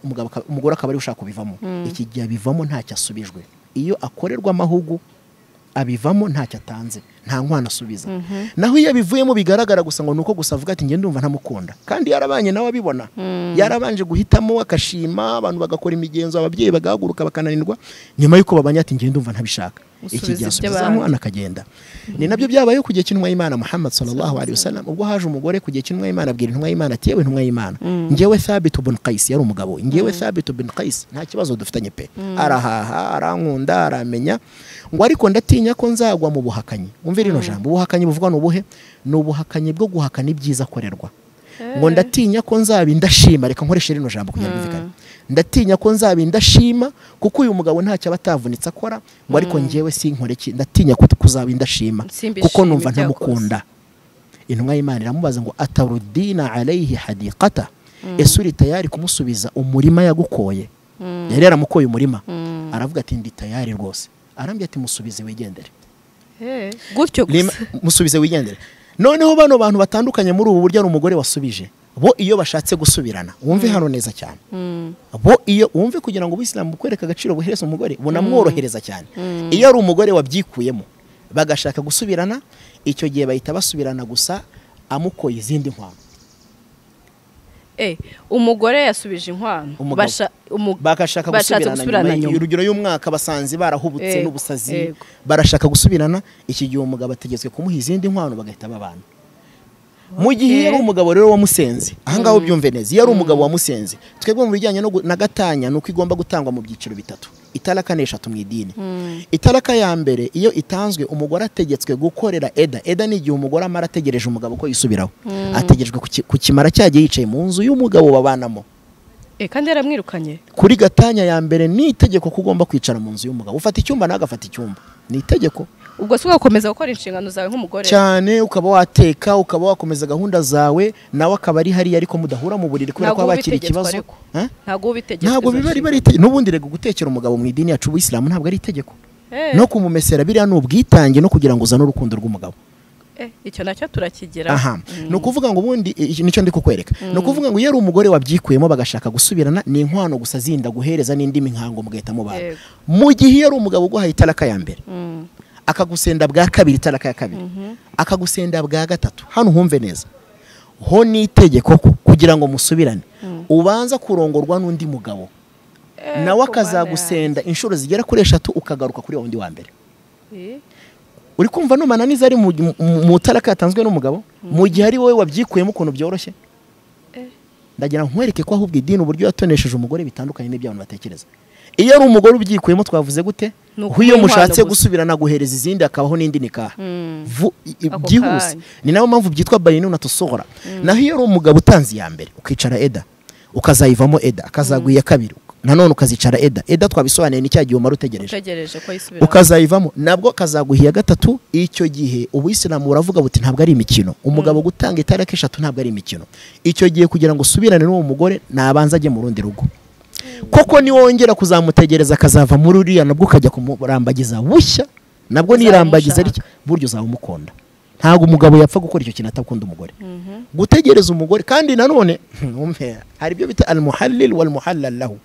Speaker 1: umugore akaba ari ushaka kubivamo. Iki gihe abivamo ntacyo asubijwe. Iyo akorerwa amahugu abivamo ntacyo atanze, nta nkwano asubiza. Naho iyo abivuyemo bigaragara gusa ngo nuko gusa avuga ati nge ndumva ntamukunda, kandi yarabanye nawe abibona, yarabanje guhitamo akashima, abantu bagakora imigenzo, ababyeyi bagahaguruka bakananirwa, nyuma yuko babanye ati nge ndumva ntabishaka. Iki gihe asubiza umwana akagenda. Ni nabyo byabayeho ku gihe cy'intumwa y'Imana Muhammad sallallahu alaihi wasallam. Ubwo haje umugore ku gihe cy'intumwa y'Imana abwira intumwa y'Imana ati yewe intumwa y'Imana, ngewe Thabit ibn Qais, yari umugabo, ngewe Thabit ibn Qais nta kibazo dufitanye pe, arahaha arankunda aramenya, ngo ariko ndatinya ko nzagwa mu buhakanyi. Umve rino jambo ubuhakanyi buvugwa n'ubuhe? Ni ubuhakanyi bwo guhakana ibyiza akorerwa. Ngo ndatinya ko nzaba indashima, reka nkoreshe rino jambo kugira ngo byumvikane. Ndatinya ko nzaba indashima kuko uyu mugabo ntacyo aba atavunitse akora, ngo ariko ngewe sinkore iki, ndatinya ko kuzaba indashima kuko numva ntamukunda. Intumwa y'Imana iramubaza ngo atarudina alayhi hadiqata, ese uri tayari kumusubiza umurima yagukoye? Yari yaramukoye umurima. Aravuga ati ndi tayari rwose. Arambye ati musubize wigendere.
Speaker 2: Gutyo gusa
Speaker 1: musubize wigendere. Noneho bano bantu batandukanye muri ubu buryo ari umugore wasubije, bo iyo bashatse gusubirana, wumve hano neza cyane, bo iyo wumve kugira ngo Ubuyisilamu bukwereka agaciro buhereza umugore bunamworohereza cyane. Iyo ari umugore wabyikuyemo bagashaka gusubirana, Icyo gihe bahita basubirana gusa amukoye izindi nkwano.
Speaker 2: Umugore yasubije inkwano
Speaker 1: bakashaka gusubirana nyuma urugero y'umwaka basanze barahubutse n'ubusazi barashaka gusubirana. Iki gihe umugabo ategetswe kumuha izindi nkwano bagahita babana. Mu gihe yari umugabo rero wamusenze, ahangaho ubyumve neza, yari umugabo wamusenze, twebwe mu bijyanye na gatanya nuko igomba gutangwa mu byiciro bitatu, itaraka n'eshatu mu idini. Itaraka ya mbere iyo itanzwe umugore ategetswe gukorera eda. Eda ni igihe umugore amara ategereje umugabo ko yisubiraho, ategerejwe kukimara cyagiye yicaye mu nzu y'umugabo babanamo.
Speaker 2: Kandi yaramwirukanye.
Speaker 1: Kuri gatanya ya mbere ni itegeko ko ugomba kwicara mu nzu y'umugabo, ufata icyumba nawe agafata icyumba, ni itegeko.
Speaker 2: Ubwo se ugakomeza gukora inshingano zawe nk'umugore
Speaker 1: cyane, ukaba wateka, ukaba wakomeza gahunda zawe, nawe akaba ari hariya ariko mudahura mu buriri kubera ko bakiri ikibazo.
Speaker 2: Ntabwo ubitegetswe,
Speaker 1: ntabwo biba ari n'ubundi rego gutekera umugabo mu idini yacu y'Ubuyisilamu ntabwo ari itegeko. No kumumesera biriya ni ubwitange no kugira ngo uzane urukundo rw'umugabo.
Speaker 2: Icyo nacyo turakigera.
Speaker 1: Aha, ni ukuvuga ngo ubundi nicyo ndi kukwereka, ni ukuvuga ngo iyo ari umugore wabyikuyemo bagashaka gusubirana ni inkwano gusa zinda guhereza n'indi mihango mugahita mubana. Mu gihe iyo ari umugabo uguhaye itaraka ya mbere, akagusenda bwa kabiri itaraka ya kabiri, akagusenda bwa gatatu, hano humve neza, ho ni itegeko kugira ngo musubirane ubanza kurongorwa n'undi mugabo, nawe akazagusenda inshuro zigera kuri 3 ukagaruka kuri wundi wa mbere. Uri kumva numananiza ari mu taraka yatanzwe n'umugabo, mu gihe ari wowe wabyikuyemo ukuntu byoroshye. Ndagira nkwereke ko ahubwo idini uburyo yatonesheje umugore bitandukanye n'ibyo abantu batekereza. Iyo ari umugore ubyikuyemo twavuze gute? Iyo mushatse gusubirana guhereza izindi akabaho n'indi nikaha byihuse. Ni nayo mpamvu byitwa bayinu na tusohora. Naho iyo ari umugabo utanze iya mbere ukicara eda, ukazayivamo eda, akazaguye kabiri, nanone ukazicara eda. Eda twabisobanuye ni cya gihe umara utegereje
Speaker 2: ko yisubira,
Speaker 1: ukazayivamo nabwo kazaguhiya gatatu. Icyo gihe ubuyisilamu buravuga buti ntabwo ari imikino, umugabo gutanga itaraka 3 ntabwo ari imikino. Icyo gihe kugira ngo usubirane n'uwo mugore nabanza ajye mu rundi rugo, koko niwongera kuzamutegereza akazava muri uriya nabwo ukajya kumurambagiza bushya, nabwo nirambagiza ariko buryo uzaba umukunda. Ntabwo umugabo yapfa gukora icyo kintu atakunda umugore. Gutegereza umugore kandi nanone hari ibyo bita al-muhallil wal-muhallal lahu.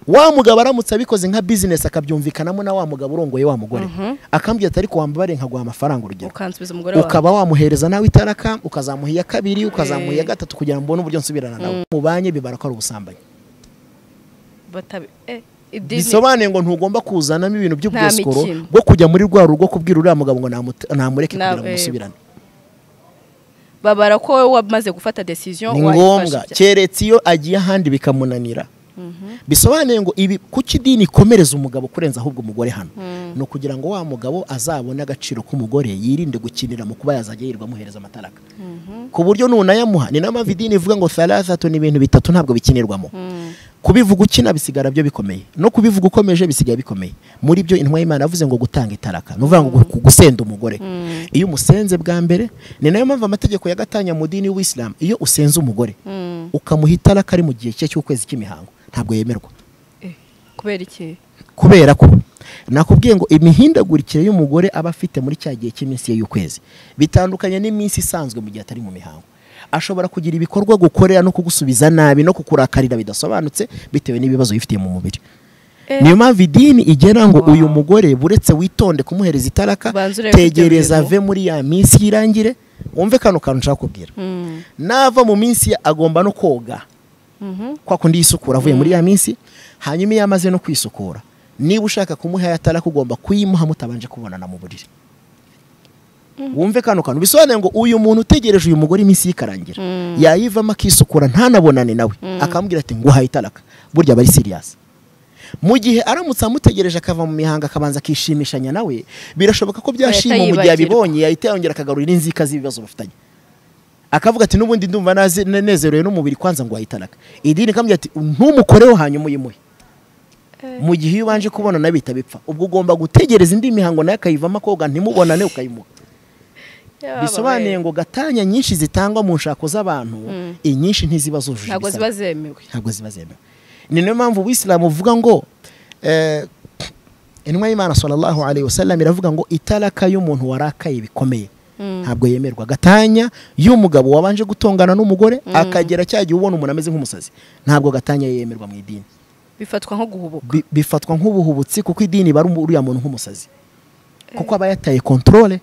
Speaker 1: Wa mugabo aramutse abikoze nka business akabyumvikanamo na wa mugabo urongoye wa mugore, akambwira ati ariko wambabare nkaguha amafaranga urugero, ukaba wamuhereza nawe itaraka, ukazamuha iya kabiri, ukazamuha iya gatatu kugira ngo mbone uburyo nsubirana nawe. Mubanye bibara ko ari ubusambanyi. Bisobanuye ngo ntugomba kuzanamo ibintu by'ubwesikoro bwo kujya muri rwa rugo kubwira uriya mugabo ngo namureke kugira ngo musubirane.
Speaker 2: Babara ko wamaze gufata decision
Speaker 1: ni ngombwa, keretse iyo agiye ahandi bikamunanira. Bisobanuye ngo ibi kuki idini ikomereza umugabo kurenza ahubwo umugore hano, ni ukugira ngo wa mugabo azabone agaciro k'umugore, yirinde gukinira mu kuba yazajya yirirwa amuhereza amataraka ku buryo nunayamuha. Ni nayo mpamvu idini ivuga ngo thalathatu ni ibintu bitatu ntabwo bikinirwamo. Kubivuga ukina bisigara byo bikomeye, no kubivuga ukomeje bisigaye bikomeye. Muri byo intumwa y'Imana yavuze ngo gutanga itaraka, nuvuga ngo gusenda umugore. Iyo umusenze bwa mbere, ni nayo mpamvu amategeko ya gatanya mu dini y'Ubuyisilamu, iyo usenze umugore ukamuha itaraka ari mu gihe cye cy'ukwezi cy'imihango ntabwo yemerwa.
Speaker 2: Kubera iki?
Speaker 1: Kubera ko nakubwiye ngo imihindagurikire y'umugore aba afite muri cya gihe cy'iminsi ye y'ukwezi bitandukanye n'iminsi isanzwe mu gihe atari mu mihango. Ashobora kugira ibikorwa gukorera no kugusubiza nabi no kukurakarira bidasobanutse bitewe n'ibibazo yifitiye mu mubiri. Niyo mpamvu idini igera ngo uyu mugore buretse witonde kumuhereza itaraka, tegereza ave muri ya minsi yirangire. Wumve kano kantu nshaka kubwira. Nava mu minsi agomba no koga kwa kundi yisukura avuye muri ya minsi, hanyuma iyo amaze no kwisukura, niba ushaka kumuha itaraka ugomba kuyimuha mutabanje kubonana mu buriri. Wumve kano kantu bisobanuye ngo uyu muntu utegereje uyu mugore iminsi yikarangira, yayivamo akisukura ntanabonane nawe, akambwira ati nguhaye itaraka, burya aba ari serious. Mu gihe aramutse amutegereje akava mu mihango akabanza akishimishanya nawe, birashoboka ko byashima mu gihe abibonye yahita yongera akagarura inzika z'ibibazo bafitanye, akavuga ati n'ubundi ndumva nezerewe n'umubiri kwanza nguhaye itaraka. Idini ikambwira ati ntumukoreho hanyuma uyimuhe. Mu gihe iyo ubanje kubona nawe bihita bipfa, ubwo ugomba gutegereza indi mihango nayo akayivamo akoga ntimubonane ukayimuha. Bisobanuye ngo gatanya nyinshi zitangwa mu nshako z'abantu, inyinshi ntiziba zujuje,
Speaker 2: ntabwo ziba zemewe,
Speaker 1: ntabwo ziba zemewe. Ni nayo mpamvu Ubuyisilamu buvuga ngo intumwa y'Imana sallallahu alaihi wasallam iravuga ngo itaraka y'umuntu warakaye bikomeye ntabwo yemerwa. Gatanya y'umugabo wabanje gutongana n'umugore akagera cya gihe ubona umuntu ameze nk'umusazi, ntabwo gatanya yemerwa mu idini.
Speaker 2: Bifatwa nko guhubuka,
Speaker 1: bifatwa nk'ubuhubutsi kuko idini bari uriya muntu nk'umusazi, kuko aba yataye controle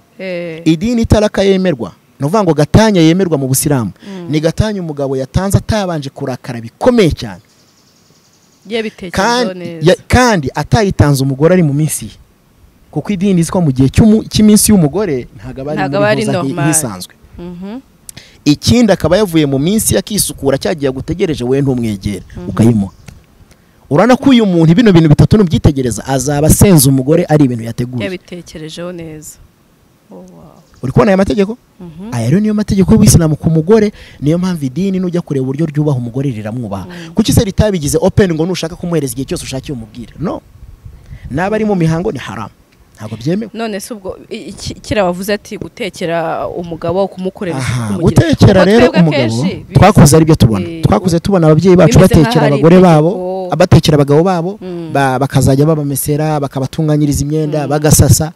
Speaker 1: Idini itaraka yemerwa, ni ukuvuga ngo gatanya yemerwa mu Busilamu ni gatanya umugabo yatanze atabanje kurakara bikomeye cyane, kandi atayitanze umugore ari mu minsi ye, kuko idini iziko mu gihe cy'iminsi y'umugore ntabwo aba ari nk'isanzwe. Ikindi akaba yavuye mu minsi yakisukura cyagiye gutegereje we ntumwegere ukayimuha. Urana ko uyu muntu bino bintu bitatu nubyitegereza azaba asenze umugore ari ibintu yateguye,
Speaker 2: yabitekerejeho neza.
Speaker 1: Uri kubona aya mategeko? Aya rero niyo mategeko y'Ubuyisilamu ku mugore. Niyo mpamvu idini nujya kureba uburyo ryubaha umugore riramwubaha. Kuki se ritabigize open ngo nushaka kumuhereza igihe cyose ushakiye umubwire? No, naba ari mu mihango ni haram, ntabwo byemewe.
Speaker 2: None se ubwo kira bavuze ati gutekera umugabo kumukorera
Speaker 1: isuku, gutekera rero umugabo twakoze ari byo tubona, twakuze tubona ababyeyi bacu batekera abagore babo, abatekera abagabo babo, bakazajya babamesera, bakabatunganyiriza imyenda, bagasasa.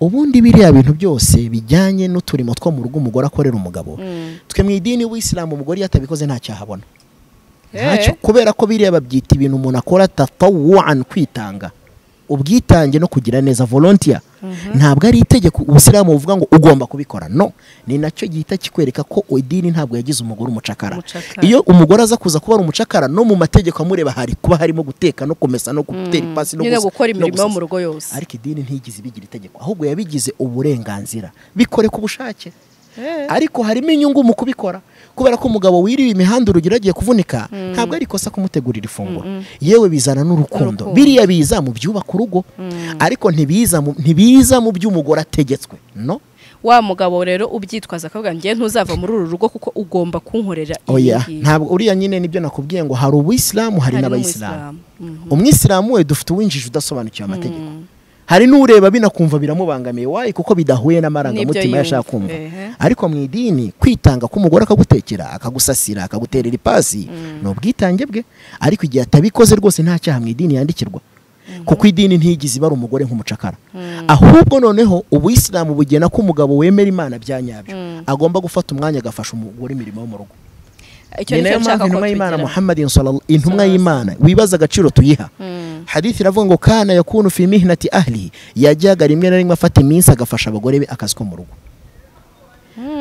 Speaker 1: Ubundi biriya bintu byose bijyanye n'uturimo two mu rugo umugore akorera umugabo, twe mu idini w'Isilamu umugore yatabikoze nta cyahabona, ntacyo, kubera ko biriya babyita ibintu umuntu akora tatawuan, kwitanga, ubwitange no kugira neza, volunteer. Ntabwo ari itegeko Ubusilamu buvuga ngo ugomba kubikora. No, ni nacyo gihita kikwereka ko idini ntabwo yagize umugore umucakara. Iyo umugore aza kuza kuba umucakara, no mu mategeko amureba hari kuba harimo guteka no kumesa no gutera ipasi
Speaker 2: no gukora imirimo yo mu rugo yose.
Speaker 1: Ariko idini ntigize ibigira itegeko, ahubwo yabigize uburenganzira, bikore ku bushake. Ariko harimo inyungu mu kubikora, kubera ko umugabo wiriwe imihanda urugero agiye kuvunika, ntabwo ari ikosa kumutegurira ifunguro. Yewe bizana n'urukundo, biriya biza mu byubaka urugo, ariko ntibiza mu by'umugore ategetswe. No,
Speaker 2: wa mugabo rero ubyitwaza akavuga ngiye ntuzava muri uru rugo kuko ugomba kunkorera.
Speaker 1: Oya, ntabwo uriya nyine nibyo nakubwiye ngo hari ubuyisilamu hari n'abayisilamu. Umwisilamu we dufite uwinjije udasobanukiwe amategeko, hari n'ureba binakumva biramubangamiye wayi kuko bidahuye n'amarangamutima yashaka kumva. Ariko mu idini kwitanga k'umugore akagutekera, akagusasira, akaguterera ipasi ni ubwitange bwe. Ariko igihe atabikoze rwose nta cyaha mu idini yandikirwa, kuko idini ntiyigize ibara umugore nk'umucakara. Ahubwo noneho ubuyisilamu bugena ko umugabo wemera Imana bya nyabyo agomba gufata umwanya agafasha umugore imirimo yo mu rugo. Ni nayo mpamvu intumwa y'Imana Muhammadin sallallahu, intumwa y'Imana wibaza agaciro tuyiha. Hadithi iravuga ngo kana yakunu fi mihnati ahlihi, yajyaga rimwe na rimwe afata iminsi agafasha abagore be akazi ko mu rugo.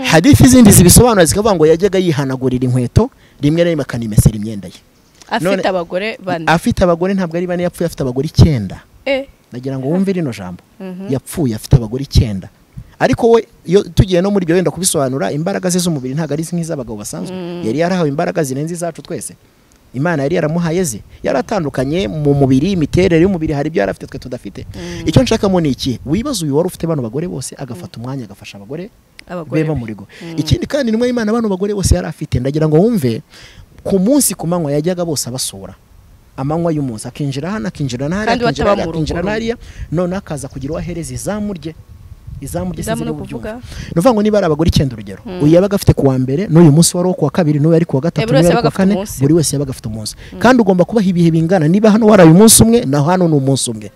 Speaker 1: Hadithi izindi zibisobanura zikavuga ngo yajyaga yihanagurira inkweto rimwe na rimwe akanimesera imyenda ye.
Speaker 2: Afite abagore bane.
Speaker 1: Afite abagore ntabwo ari bane, yapfuye afite abagore 9. Ndagira ngo wumve rino jambo. Yapfuye afite abagore 9. Ariko we iyo tugiye no muri ibyo wenda kubisobanura, imbaraga ze z'umubiri ntabwo ari nk'iz'abagabo basanzwe. Yari yarahawe imbaraga zirenze izacu twese. Imana yari yaramuhaye ze, yaratandukanye mu mubiri, imiterere y'umubiri hari ibyo yarafite twe tudafite. Icyo nshakamo ni iki? Wibaza uyu wari ufite bano bagore bose agafata umwanya agafasha abagore beba mu rugo. Ikindi kandi nimwe Imana bano bagore bose yari afite, ndagira ngo wumve ku munsi ku manywa yajyaga bose abasura. Amanywa y'umunsi akinjira hano, akinjira n'ahariya, akinjira n'ahariya, none akaza kugira uwahereza izamu rye. Izamu rye sinzi n'ububyumva. Nuvuga ngo niba ari abagore 9 urugero, uyu yabaga afite kuwa mbere, n'uyu munsi wari kuwa kabiri, n'uyu ari kuwa gatatu, n'uyu ari kuwa kane, buri wese yabaga afite umunsi. Kandi ugomba kubaha ibihe bingana, niba hano waraye umunsi umwe, naho hano ni umunsi umwe.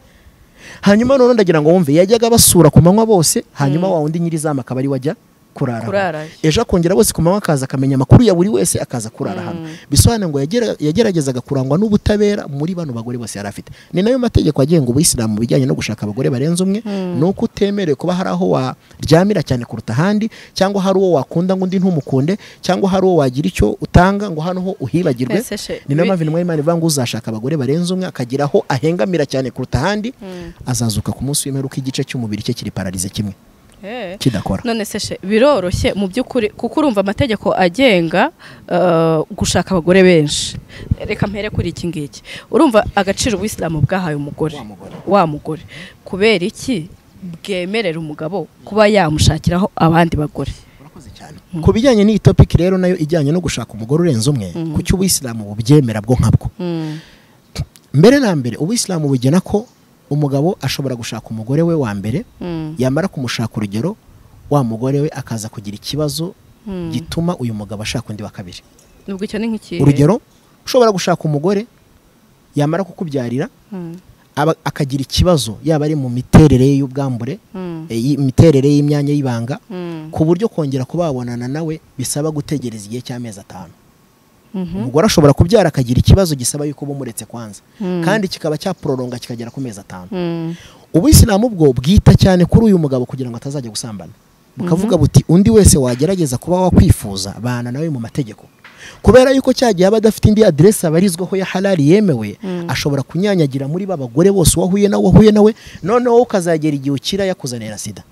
Speaker 1: Hanyuma none ndagira ngo wumve yajyaga basura ku manywa bose, hanyuma wa wundi nyirizamu akaba ari wajya kurara. Ejo akongera bose ku manywa akaza akamenya amakuru ya buri wese akaza kurara hano. Bisobanuye ngo yageragezaga kurangwa n'ubutabera muri bano bagore bose yari afite. Ni nayo mategeko agenga ubuyisilamu bijyanye no gushaka abagore barenze umwe, nuko utemerewe kuba hari aho waryamira cyane kuruta ahandi, cyangwa hari uwo wakunda ngo undi ntumukunde, cyangwa hari uwo wagira icyo utanga ngo hano ho uhibagirwe. Ni nayo mpamvu intumwa y'Imana ivuga ngo uzashaka abagore barenze umwe akagira aho ahengamira cyane kuruta ahandi, azazuka ku munsi w'imperuka igice cy'umubiri cye kiri pararize kimwe kidakora.
Speaker 2: None se biroroshye mu by'ukuri kuko urumva amategeko agenga gushaka abagore benshi. Reka mpere kuri iki ngiki. Urumva agaciro ubuyisilamu bwahaye umugore wa mugore, kubera iki bwemerera umugabo kuba yamushakiraho abandi bagore?
Speaker 1: Urakoze cyane. Ku bijyanye n'iyi topic rero nayo ijyanye no gushaka umugore urenze umwe, kuki ubuyisilamu bubyemera bwo nkabwo? Mbere na mbere ubuyisilamu bugena ko umugabo ashobora gushaka umugore we wa mbere, yamara kumushaka urugero wa mugore we akaza kugira ikibazo gituma uyu mugabo ashaka undi wa kabiri.
Speaker 2: Nubwo icyo ni nk'iki?
Speaker 1: Urugero ushobora gushaka umugore yamara kukubyarira akagira ikibazo yaba ari mu miterere y'ubwambure, imiterere y'imyanya y'ibanga, ku buryo kongera kubabonana nawe bisaba gutegereza igihe cy'amezi 5. Umugore ashobora kubyara akagira ikibazo gisaba yuko bumuretse kwanza, kandi kikaba cyaproronga kikagera ku mezi 5. Ubuyisilamu bwo bwita cyane kuri uyu mugabo kugira ngo atazajya gusambana. Bukavuga buti undi wese wagerageza kuba wakwifuza bana nawe mu mategeko. Kubera yuko cyagiye aba adafite indi adresse abarizwaho ya halali yemewe, ashobora kunyanyagira muri ba bagore bose wahuye nawe, noneho ukazagera igihe ukira yakuzanira sida.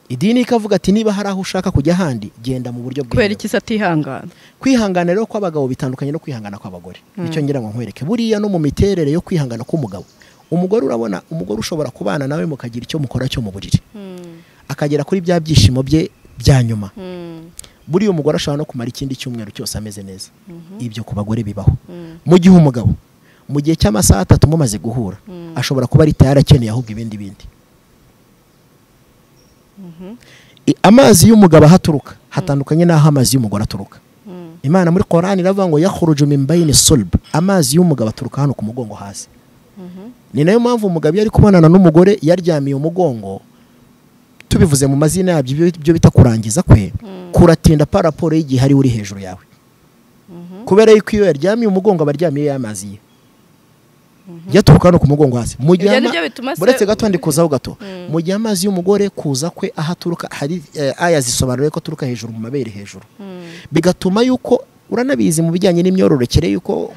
Speaker 1: Idini ikavuga ati niba hari aho ushaka kujya handi genda mu buryo bwemewe.
Speaker 2: Kubera iki se atihangana?
Speaker 1: Kwihangana rero kw'abagabo bitandukanye no kwihangana kw'abagore. Nicyo ngira ngo nkwereke. Buriya no mu miterere yo kwihangana k'umugabo. Umugore urabona umugore ushobora kubana nawe mukagira icyo mukora cyo mu buriri. Akagera kuri bya byishimo bye bya nyuma. Buriya umugore ashobora no kumara ikindi cyumweru cyose ameze neza. Ibyo ku bagore bibaho. Mu gihe umugabo mu gihe cy'amasaha 3 mumaze guhura ashobora kuba ari tayari akeneye ahubwo ibindi bindi. Amazi y'umugabo ahaturuka hatandukanye n'aho amazi y'umugore aturuka. Imana muri Qur'an iravuga ngo yakhruju min bayni sulb, amazi y'umugabo aturuka hano ku mugongo hasi. Ni nayo mpamvu umugabo yari kubonana n'umugore yaryamiye umugongo, tubivuze mu mazina yabyo byo bita kurangiza kwe, kuratinda par rapport y'igihe hari uri hejuru yawe. Kubera yuko iyo yaryamiye umugongo abaryamiye y'amazi ye yaturuka no ku mugongo hasi. Mu gihe buretse gato ndi kuzaho gato, mu gihe amazi y'umugore kuza kwe ahaturuka hari aya zisobanura ko aturuka hejuru mu mabere hejuru, bigatuma yuko uranabizi mu bijyanye n'imyororokere yuko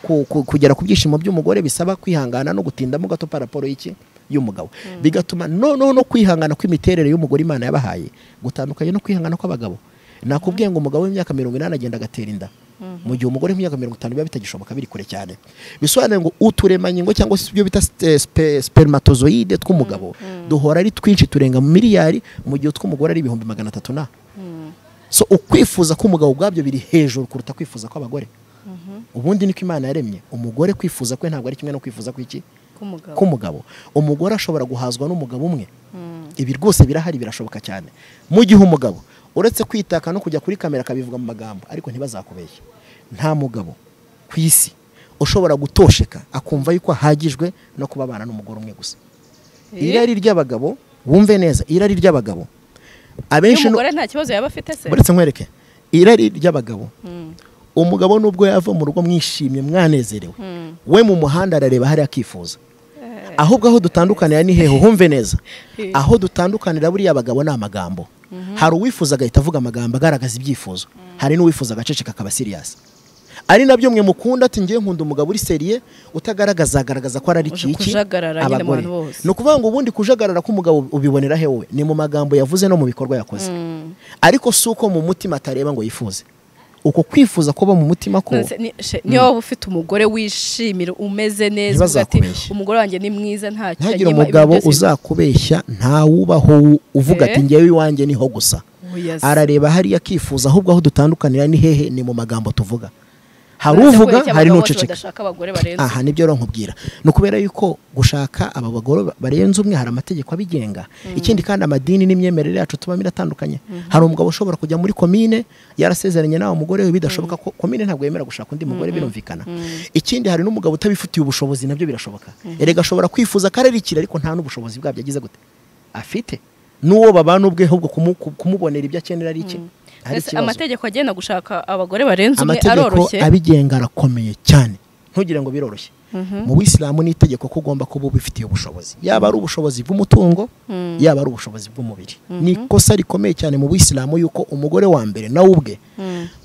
Speaker 1: kugera ku byishimo by'umugore bisaba kwihangana no gutindamo gato par rapport y'iki y'umugabo. Bigatuma noneho no kwihangana kw'imiterere y'umugore Imana yabahaye gutandukanye no kwihangana kw'abagabo. Nakubwiye ngo umugabo w'imyaka 80 agenda agatera inda, mu gihe umugore w'imyaka 50 biba bitagishoboka, biri kure cyane. Bisobanuye ngo uturemangingo cyangwa se ibyo bita spermatozoide tw'umugabo duhora ari twinshi turenga miliyari, mu gihe tw'umugore ari 300,000 na. So ukwifuza k'umugabo ubwabyo biri hejuru kuruta kwifuza kw'abagore. Ubundi niko Imana yaremye umugore, kwifuza kwe ntabwo ari kimwe no kwifuza kw'iki k'umugabo. Umugore ashobora guhazwa n'umugabo umwe. Ibi rwose birahari, birashoboka cyane. Mu gihe umugabo uretse kwitaka no kujya kuri kamera akabivuga mu magambo, ariko ntibazakubeshye, nta mugabo ku isi ushobora gutosheka akumva yuko ahagijwe no kubabana n'umugore umwe gusa. Irari ry'abagabo, wumve neza, irari ry'abagabo abenshi
Speaker 2: umugore nta kibazo yaba afite se.
Speaker 1: Buretse nkwereke irari ry'abagabo. Umugabo nubwo yava mu rugo mwishimye mwanezerewe, we mu muhanda arareba hari akifuza. Ahubwo aho dutandukanira ni hehe? Humve neza, aho dutandukanira buriya abagabo ni amagambo. Hari uwifuza agahita avuga amagambo agaragaza ibyifuzo, hari n'uwifuza agaceceka akaba serious. Ari nabyo mwe mukunda ati ngiye nkunda umugabo uri seriye utagaragaza agaragaza ko ari iki abagore. No kuvuga ngo ubundi kujagarara k'umugabo ubibonera he wowe? Ni mu magambo yavuze no mu bikorwa yakoze. Ariko suko mu mutima atareba ngo yifuze. Uko kwifuza kuba mu mutima ko
Speaker 2: niyo waba ufite umugore wishimira umeze neza ati umugore wanjye ni mwiza ntacyo
Speaker 1: anyima, umugabo uzakubeshya ntawubaho uvuga ati ngewe iwanjye niho gusa. Arareba hari akifuza. Ahubwo aho dutandukanira ni hehe? Ni mu magambo tuvuga. Hari uvuga hari n'uceceka. Aha nibyo rero nkubwira. No kubera yuko gushaka aba bagore barenze umwe hari amategeko abigenga. Ikindi kandi amadini n'imyemerere yacu tuba miratandukanye. Hari umugabo ushobora kujya muri komine yarasezeranye nawe umugore we bidashoboka ko komine ntabwo yemera gushaka undi mugore, birumvikana. Ikindi hari n'umugabo utabifitiye ubushobozi, nabyo birashoboka. Erega ashobora kwifuza karerikira ariko nta n'ubushobozi bwabyo agize gute afite. N'uwo babana ubwe ahubwo kumubonera ibyo akenera ari iki?
Speaker 2: Amategeko agenda gushaka abagore barenze umwe aroroshye,
Speaker 1: amategeko abigenga arakomeye cyane, ntugire ngo biroroshye. Mu Bisilamu ni itegeko ko ugomba kuba ubifitiye ubushobozi, yaba ari ubushobozi bw'umutungo, yaba ari ubushobozi bw'umubiri. Ni ikosa rikomeye cyane mu Bisilamu yuko umugore wa mbere nawe ubwe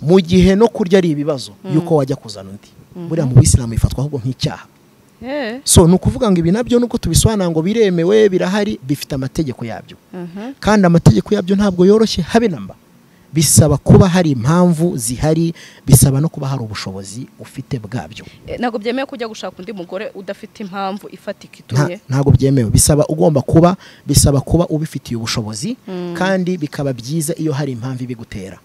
Speaker 1: mu gihe no kurya ari ibibazo yuko wajya kuzana undi. Buriya mu Bisilamu ifatwa ahubwo nk'icyaha. So nukuvuga ngo ibi nabyo nubwo tubisobanura ngo biremewe birahari, bifite amategeko yabyo. Kandi amategeko yabyo ntabwo yoroshye habe namba. Bisaba kuba hari impamvu zihari, bisaba no kuba hari ubushobozi ufite bwabyo.
Speaker 2: Ntabwo byemewe kujya gushaka undi mugore udafite impamvu ifatika itumye.
Speaker 1: Ntabwo byemewe, bisaba ugomba kuba, bisaba kuba ubifitiye ubushobozi, kandi bikaba byiza iyo hari impamvu ibigutera.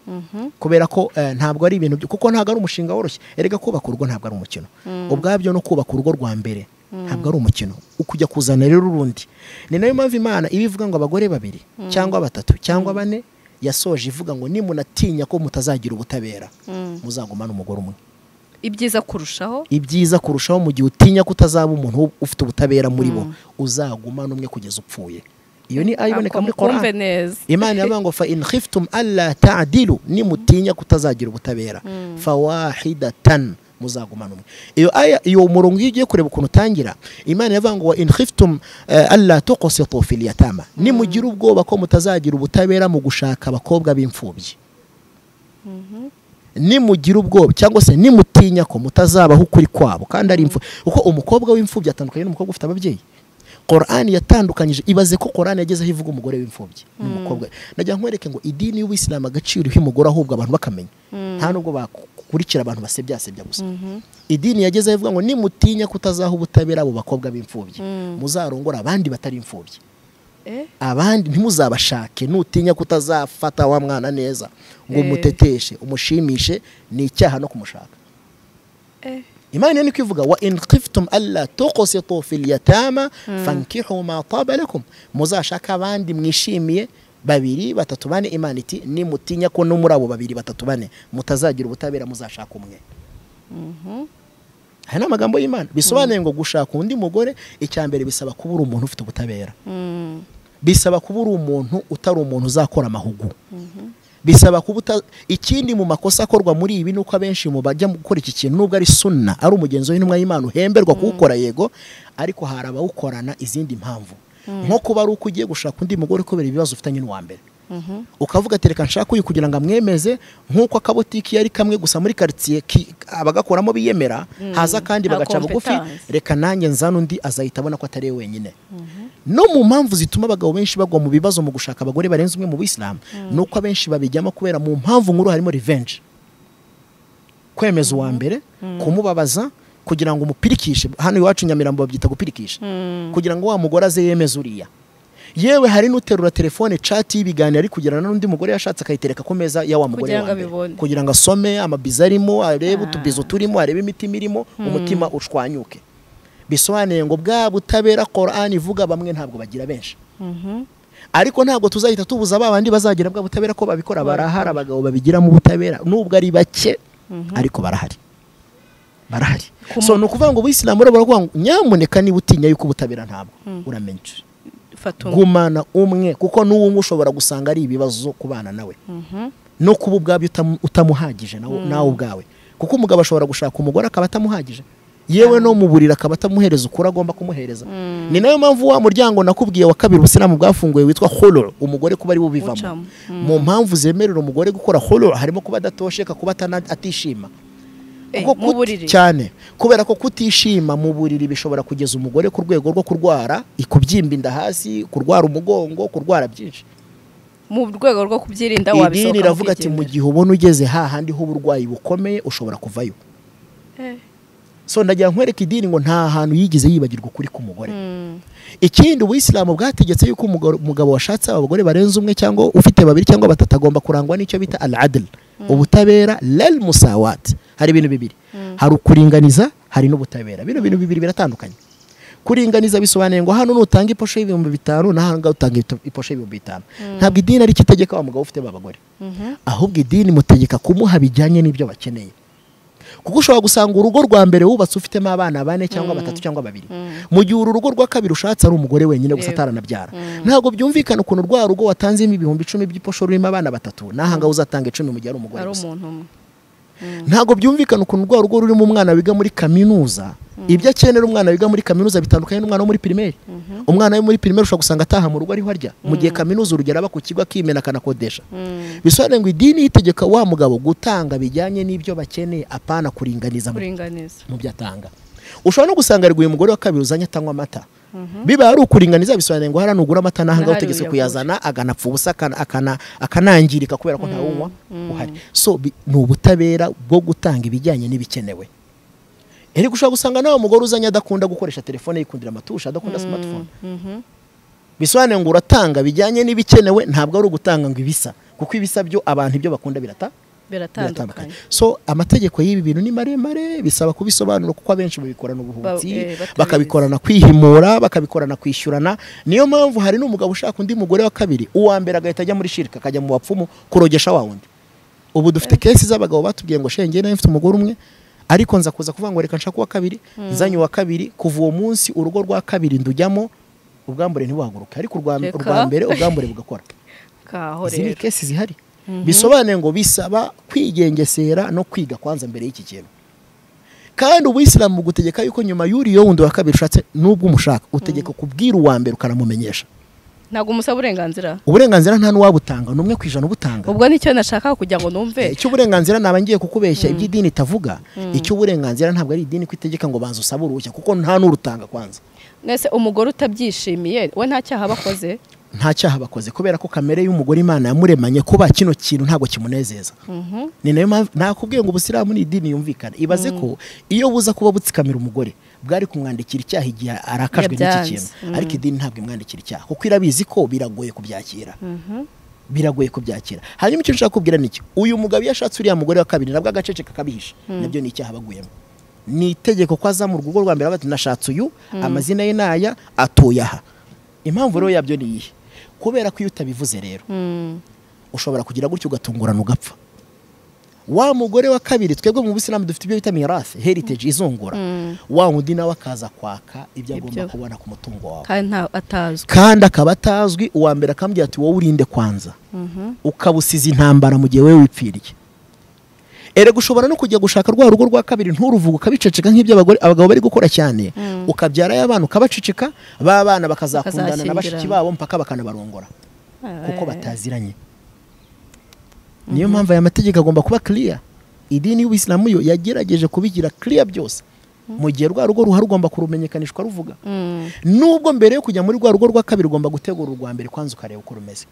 Speaker 1: Kubera ko ntabwo ari ibintu, kuko ntabwo ari umushinga woroshye. Erega kubaka urugo ntabwo ari umukino. Ubwabyo no kubaka urugo rwa mbere ntabwo ari umukino. Ukujya kuzana rero urundi. Ni nayo mpamvu Imana ibivuga ngo abagore babiri cyangwa batatu cyangwa bane, yasoje ivuga ngo nimunatinya ko mutazagira ubutabera muzagumana umugore umwe.
Speaker 2: Ibyiza kurushaho,
Speaker 1: ibyiza kurushaho mu gihe utinya ko utazaba umuntu ufite ubutabera muri bo, uzagumana umwe kugeza upfuye. Iyo ni ayiboneka muri Qur'an. Imana yavuga ngo fa in khiftum alla ta'dilu, nimutinya kutazagira ubutabera, fawahidatan muzagumana umwe. Iyo aya, iyo murongo iyo ugiye kureba ukuntu utangira, Imana iravuga ngo wa in khiftum alla tuqsitu fil yatama, nimugira ubwoba ko mutazagira ubutabera mu gushaka abakobwa b'imfubyi, nimugira ubwoba cyangwa se nimutinya ko mutazabaho ukuri kwabo kandi ari imfubyi, kuko umukobwa w'imfubyi atandukanye n'umukobwa ufite ababyeyi. Qur'an yatandukanyije, ibaze ko Qur'an yagezeho ivuga umugore w'imfubyi n'umukobwa. Najya nkwereke ngo idini y'Ubuyisilamu agaciro iha umugore, ahubwo abantu bakamenya, nta nubwo bakurikira abantu basebyasebya gusa. Idini yagezeho ivuga ngo nimutinya kutazaho ubutabera abo bakobwa b'imfubyi, muzarongora abandi batari imfubyi, abandi ntimuzabashake. Nutinya kutazafata wa mwana neza ngo umuteteshe umushimishe, ni icyaha no kumushaka. Imana ni kwivuga wa in khiftum alla tuqsitu fil yatama fankihu ma taba lakum, muzashaka abandi mwishimiye babiri batatu bane. Imana iti nimutinya ko no muri abo babiri batatu bane mutazagira ubutabera, muzashaka umwe. Aya ni amagambo y'Imana, bisobanuye ngo gushaka undi mugore icya mbere bisaba kuba uri umuntu ufite ubutabera, bisaba kuba uri umuntu utari umuntu uzakora amahugu, bisaba kuba ikindi mu makosa akorwa muri ibi nuko abenshi mu bajya gukora iki kintu, nubwo ari sunna, ari umugenzo w'intumwa y'Imana uhemberwa kuwukora yego, ariko hari abawukorana izindi mpamvu, nko kuba ari uko ugiye gushaka undi mugore kubera ibibazo ufitanye n'uwa mbere, ukavuga ati reka nshaka uyu kugira ngo amwemeze, nk'uko akabotiki yari kamwe gusa muri quartier abagakoramo biyemera, haza kandi bagaca bugufi, reka nanjye nzana undi azahita abona ko atari wenyine. No mu mpamvu zituma abagabo benshi bagwa mu bibazo mu gushaka abagore barenze umwe mu Buyisilamu, nuko abenshi babijyamo kubera mu mpamvu nkuru harimo revenge, kwemeza uwa mbere, kumubabaza kugira ngo umupirikishe. Hano iwacu Nyamirambo babyita gupirikisha, kugira ngo wa mugore aze yemeze uriya. Yewe hari n'uterura telefone chat y'ibiganiro ari kugirana n'undi mugore yashatse akayitereka ku meza ya wa mugore wa mbere, kugira ngo asome amabiza arimo, arebe utubizo turimo, arebe imitima irimo, umutima ushwanyuke. Bisobanuye ngo bwa butabera Qur'an ivuga bamwe ntabwo bagira benshi, ariko ntabwo tuzahita tubuza babandi bazagira bwa butabera ko babikora. Barahari abagabo babigira mu butabera nubwo ari bake, ariko barahari, barahari. So ni ukuvuga ngo Ubuyisilamu baravuga ngo nyamuneka niba utinya yuko ubutabera ntabwo uramenya, gumana umwe, kuko n'uwo ushobora gusanga ari ibibazo kubana nawe, no kuba ubwabyo utamuhagije nawe ubwawe, kuko umugabo ashobora gushaka umugore akaba atamuhagije, yewe no mu buriri akaba atamuhereza ukuri agomba kumuhereza. Ni nayo mpamvu wa muryango nakubwiye wa kabiri Ubuyisilamu bwafunguye witwa khulu, umugore kuba ari bubivamo. Mu mpamvu zemerera umugore gukora khulu harimo kuba adatosheka, kuba atishima cyane, kubera ko kutishima mu buriri bishobora kugeza umugore ku rwego rwo kurwara ikubyimba inda hasi, kurwara umugongo, kurwara byinshi.
Speaker 2: Mu rwego rwo kubyirinda wabisohoka.
Speaker 1: Idini iravuga ati mu gihe ubona ugeze hahandi h'uburwayi bukomeye ushobora kuvayo. So ndagira nkwereka idini ngo nta hantu yigeze yibagirwa ukuri k'umugore. Ikindi Ubuyisilamu bwategetse yuko umugabo washatse abagore barenze umwe cyangwa ufite babiri cyangwa batatu agomba kurangwa n'icyo bita al-adl, ubutabera, lal musawat. Hari ibintu bibiri, hari ukuringaniza, hari n'ubutabera. Bino bintu bibiri biratandukanye. Kuringaniza bisobanuye ngo hano nutanga iposho y'ibihumbi 5 na hano utanga iposho y'ibihumbi 5. Ntabwo idini ari kitegeka wa mugabo ufite babagore, ahubwo idini mutegeka kumuha bijyanye n'ibyo bakeneye. Kuko ushobora gusanga urugo rwa mbere wubatse ufitemo abana bane cyangwa batatu cyangwa babiri, mu gihe uru rugo rwa kabiri ushatse ari umugore wenyine gusa ataranabyara. Ntabwo byumvikana ukuntu rwa rugo watanzemo ibihumbi 10 by'iposho rurimo abana batatu, naha ngaho uzatanga 10 mu gihe ari umugore gusa. Ntabwo byumvikana ukuntu rwa rugo rurimo umwana wiga muri kaminuza, ibyo akenera umwana wiga muri kaminuza bitandukanye n'umwana wo muri primaire. Umwana wo muri primaire ushobora gusanga ataha mu rugo ariho arya, mu gihe kaminuza urugero aba ku kigo akimena akanakodesha. Bisobanuye ngo idini itegeka wa mugabo gutanga bijyanye n'ibyo bakeneye, apana kuringaniza mu byo atanga. Ushobora no gusanga ari umugore wa kabiri uzanye atanywa amata, biba ari ukuringaniza, bisobanuye ngo hara nugura amata naha ngaho utegetse kuyazana aganapfa ubusa, akanangirika kubera ko ntawunywa uhari. So ni ubutabera bwo gutanga ibijyanye n'ibikenewe. Eriko ushobora gusanga nawe umugore uzanye adakunda gukoresha telefone, yikundira amatusha, adakunda smartphone. Bisobanuye ngo uratanga bijyanye n'ibikenewe, ntabwo ari ugutanga ngo ibisa, kuko ibisa byo abantu ibyo bakunda biratandukanye. So amategeko y'ibi bintu ni maremare, bisaba kubisobanura kuko abenshi babikorana ubuhubutsi, bakabikorana kwihimura, bakabikorana kwishyurana. Niyo mpamvu hari n'umugabo ushaka undi mugore wa kabiri, uwa mbere agahita ajya muri shirika, akajya mu bapfumu kurogesha wa wundi. Ubu dufite kesi z'abagabo batubwiye ngo shenge nawe mfite umugore umwe, ariko nza kuza kuvuga ngo reka nshaka uwa kabiri, nzanye uwa kabiri. Kuva uwo munsi urugo rwa kabiri ndujyamo ubwambure ntibuhaguruke, ariko urwa mbere ubwambure bugakora. Izi ni kesi zihari. Bisobanuye ngo bisaba kwigengesera no kwiga kwanza mbere y'iki kintu. Kandi ubuyisilamu bugutegeka yuko nyuma y'uriyo wundi wa kabiri ushatse nubwo umushaka utegeka kubwira uwa mbere ukanamumenyesha.
Speaker 2: Ntabwo umusaba uburenganzira.
Speaker 1: Uburenganzira nta n'uwabutanga, ni 1% ubutanga.
Speaker 2: Ubwo nicyo nashaka kugira ngo numve.
Speaker 1: Icyo uburenganzira naba ngiye kukubeshya iby'idini itavuga. Icyo uburenganzira ntabwo ari idini kwitegeka ngo banza usabe uruhushya kuko nta n'urutanga kwanza.
Speaker 2: Nese umugore utabyishimiye we nta cyaha bakoze?
Speaker 1: Nta cyaha bakoze kubera ko kamere y'umugore Imana yamuremanye kuba kino kintu ntabwo kimunezeza. Ni nayo mpamvu nakubwiye ngo ubusilamu ni idini yumvikana. Ibaze ko iyo buza kuba butsikamira umugore bwari kumwandikira icyaha igihe arakajwe n'iki kintu, ariko idini ntabwo imwandikira icyaha kuko irabizi ko biragoye kubyakira. Biragoye kubyakira. Hanyuma icyo nshaka kubwira niki, uyu mugabo yashatse uriya mugore wa kabiri nabwo agaceceka kabihisha, nabyo ni icyaha baguyemo. Ni itegeko ko aza mu rugo rwa mbere bati nashatse uyu, amazina ye naya, atuye aha. Impamvu rero yabyo ni iyihe? Kubera ko iyo utabivuze rero ushobora kugira gutyo ugatungurana ugapfa. Wa mugore wa kabiri twebwe mu Busilamu dufite ibyo bita mirath, heritage izungura. Wa wundi nawe akaza kwaka ibyo agomba kubona ku mutungo wawe.
Speaker 2: Kandi atazwi.
Speaker 1: Kandi akaba atazwi. Uwa mbere akambwira ati wowe urinde kwanza. Ukabusiza intambara mu gihe wewe wipfiriye. Erega ushobora no kujya gushaka rwa rugo rwa kabiri nturuvuga ukabiceceka nk'ibyo abagore abagabo bari gukora cyane, ukabyara y'abana ukabaceceka, ba bana bakazakundana na bashiki babo mpaka bakanabarongora kuko bataziranye. Niyo mpamvu aya mategeko agomba kuba clear. Idini y'Ubuyisilamu yo yagerageje kubigira clear byose. Mu gihe rwa rugo ruhari ugomba kurumenyekanishwa ruvuga. Nubwo mbere yo kujya muri rwa rugo rwa kabiri ugomba gutegura urwa mbere kwanza ukareba uko rumeze.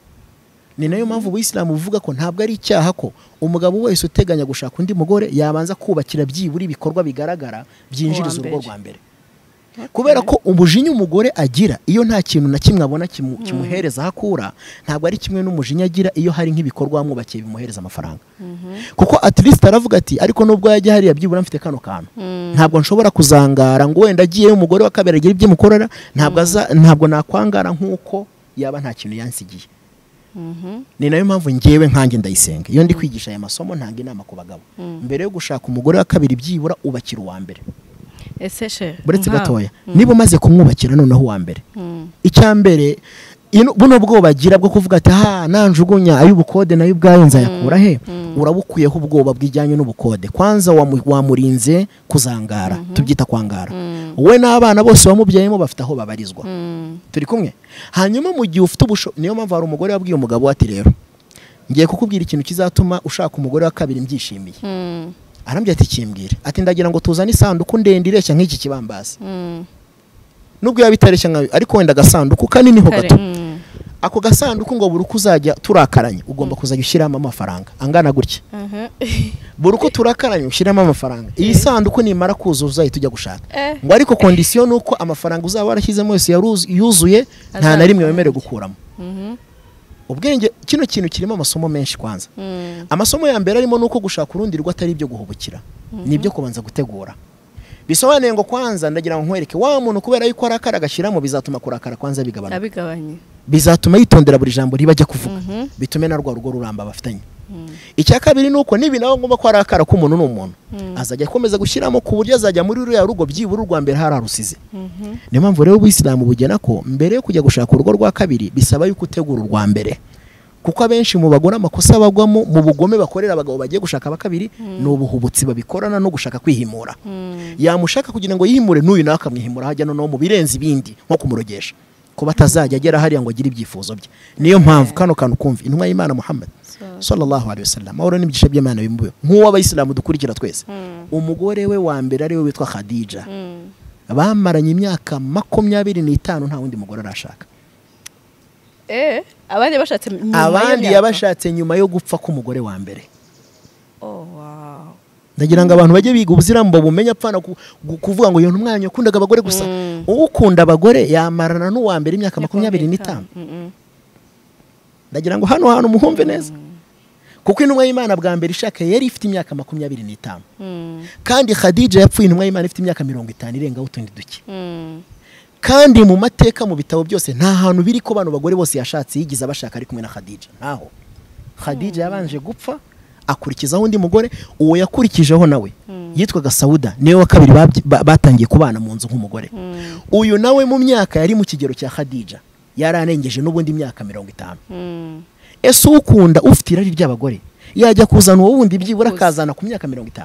Speaker 1: Ni nayo mpamvu Ubuyisilamu buvuga ko ntabwo ari icyaha ko umugabo wese uteganya gushaka undi mugore yabanza kubakira byibura ibikorwa bigaragara byinjiriza urugo rwa mbere. Kubera ko umujinya umugore agira iyo nta kintu na kimwe abona kimuhereza hakura, ntabwo ari kimwe n'umujinya agira iyo hari nk'ibikorwa amwubakiye bimuhereza amafaranga. Kuko at least aravuga ati ariko nubwo yajya hariya byibura mfite kano kantu, ntabwo nshobora kuzangara ngo wenda agiye umugore wa kabiri agira ibyo mukorera, ntabwo ntabwo nakwangara nkuko yaba nta kintu yansigiye. Ni nayo mpamvu ngewe nkanjye ndayisenga iyo ndi kwigisha aya masomo ntanga inama ku bagabo mbere yo gushaka umugore wa kabiri byibura ubakira uwa mbere. Buretse gatoya niba umaze kumwubakira noneho uwa mbere, icya mbere buno bwoba bagira bwo kuvuga ati ha nanjugunya ay'ubukode nayo ubwayo nzayakura he, urabukuyeho ubwoba bwijyanye n'ubukode. Kwanza wamurinze kuzangara, tubyita kwangara. We n'abana bose wamubyayemo bafite aho babarizwa. Turi kumwe. Hanyuma mu gihe ufite ubusho, niyo mpamvu hari umugore wabwiye umugabo ati rero ngiye kukubwira ikintu kizatuma ushaka umugore wa kabiri mbyishimiye. Arambye ati kimbwire. Ati ndagira ngo tuzane isanduku ndende ireshya nk'iki kibambasi. Nubwo yabitareshya nkayo ariko wenda agasanduku kanini ho gato. Ako gasanduku ngo buri uko uzajya turakaranye ugomba kuzajya ushyiramo amafaranga angana gutya. Buri uko turakaranye ushyiramo amafaranga. Iyi sanduku nimara kuzuza tujya gushaka. Ngo ariko condition nuko amafaranga uzaba warashyizemo yose yuzuye nta na rimwe wemerewe gukuramo. Ubwenge kino kintu kirimo amasomo menshi kwanza. Amasomo ya mbere arimo nuko gushaka urundi rwo atari ibyo guhubukira, nibyo kubanza gutegura. Bisobanuye ngo kwanza ndagira ngo nkwereke wa muntu kubera yuko arakara agashyiramo bizatuma kurakara kwanza bigabana.
Speaker 2: Abigabanye.
Speaker 1: Bizatuma yitondera buri jambo riba ajya kuvuga. Bitume na rwa rugo ruramba bafitanye. Icya kabiri nuko nibi nawe ngomba ko arakara ko umuntu n'umuntu azajya akomeza gushyiramo ku buryo azajya muri ruriya rugo byibura urwa mbere hararusize. Niyo mpamvu rero Ubuyisilamu bugena ko mbere yo kujya gushaka urugo rwa kabiri bisaba yuko utegura urwa mbere. Kuko abenshi mu bagore amakosa bagwamo mu bugome bakorera abagabo bagiye gushaka abakabiri ni ubuhubutsi babikorana no gushaka kwihimura. Yamushaka kugira ngo yihimure n'uyu nawe akamwihimura hajya no mu birenze ibindi nko kumurogesha kuba atazajya agera hariya ngo agire ibyifuzo bye. Niyo mpamvu kano kantu kumva intumwa y'Imana Muhammad sallallahu alaihi wasallam amahoro n'imigisha by'Imana bimubeho nk'uwo abayisilamu dukurikira twese. Umugore we wa mbere ari we witwa Khadija bamaranye imyaka 25 nta wundi mugore arashaka.
Speaker 2: Abandi bashatse nyuma,
Speaker 1: abandi yabashatse nyuma yo gupfa k'umugore wa mbere.
Speaker 2: Oh wow.
Speaker 1: Ndagira ngo abantu bajye biga ubuziramu bumenya apfana kuvuga ngo yo ntumwanya ukundaga abagore gusa. Ukunda abagore yamarana n'uwa mbere imyaka 25. Ndagira ngo hano hantu muhumve neza. Kuko intumwa y'Imana bwa mbere ishaka yari ifite imyaka 25. Kandi Khadija yapfuye intumwa y'Imana ifite imyaka 50 irengaho utundi duke. Kandi mu mateka mu bitabo byose nta hantu biri ko bano bagore bose yashatse yigize abashaka ari kumwe na Khadija. Ntaho. Khadija yabanje gupfa akurikizaho undi mugore, uwo yakurikijeho nawe yitwaga Sauda, niwe wa kabiri batangiye kubana mu nzu nk'umugore. Uyu nawe mu myaka yari mu kigero cya Khadija yararengeje n'ubundi imyaka 50. Ese ukunda ufite irari ry'abagore Yajya kuzana uwo wundi byibura akazana ku myaka 50.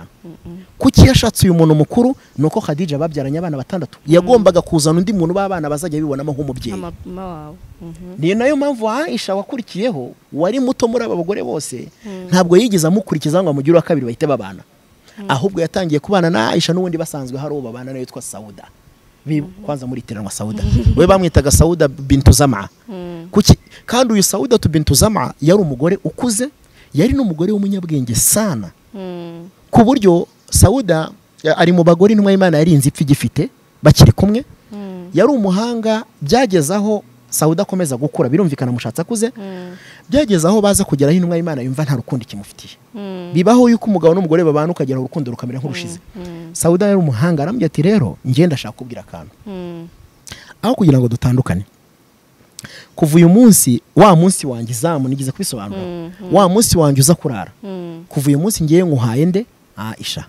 Speaker 1: Kuki yashatse uyu muntu mukuru? Nuko Khadija babyaranye abana batandatu, yagombaga kuzana undi muntu b'abana bazajya bibonamo nk'umubyeyi. Ni nayo mpamvu Aisha wakurikiyeho wari muto muri aba bagore bose, ntabwo yigeze amukurikiza ngo amugire uwa kabiri bahite babana, ahubwo yatangiye kubana na Aisha n'ubundi basanzwe hari uwo babana nawe yitwa Sauda. Kwanza muri iteranwa Sauda, we bamwitaga Sauda bintu Zama. Kuki kandi uyu Sauda bintu Zama yari umugore ukuze, yari n'umugore w'umunyabwenge sana, ku buryo Sauda ari mu bagore intumwa y'Imana yarinze ipfa igifite bakiri kumwe. Yari umuhanga, byageze aho Sauda akomeza gukura, birumvikana mushatse akuze, byageze aho baza kugeraho intumwa y'Imana yumva nta rukundo ikimufitiye. Bibaho yuko umugabo n'umugore babana ukagera urukundo rukamera nk'urushize. Sauda yari umuhanga, arambwira ati rero njye ndashaka kubwira akantu, aho kugira ngo dutandukane kuva uyu munsi, wa munsi wanjye izamu nigeze kubisobanura, wa munsi wanjye uza kurara, kuva uyu munsi ngiye nkuhaye nde? Aisha.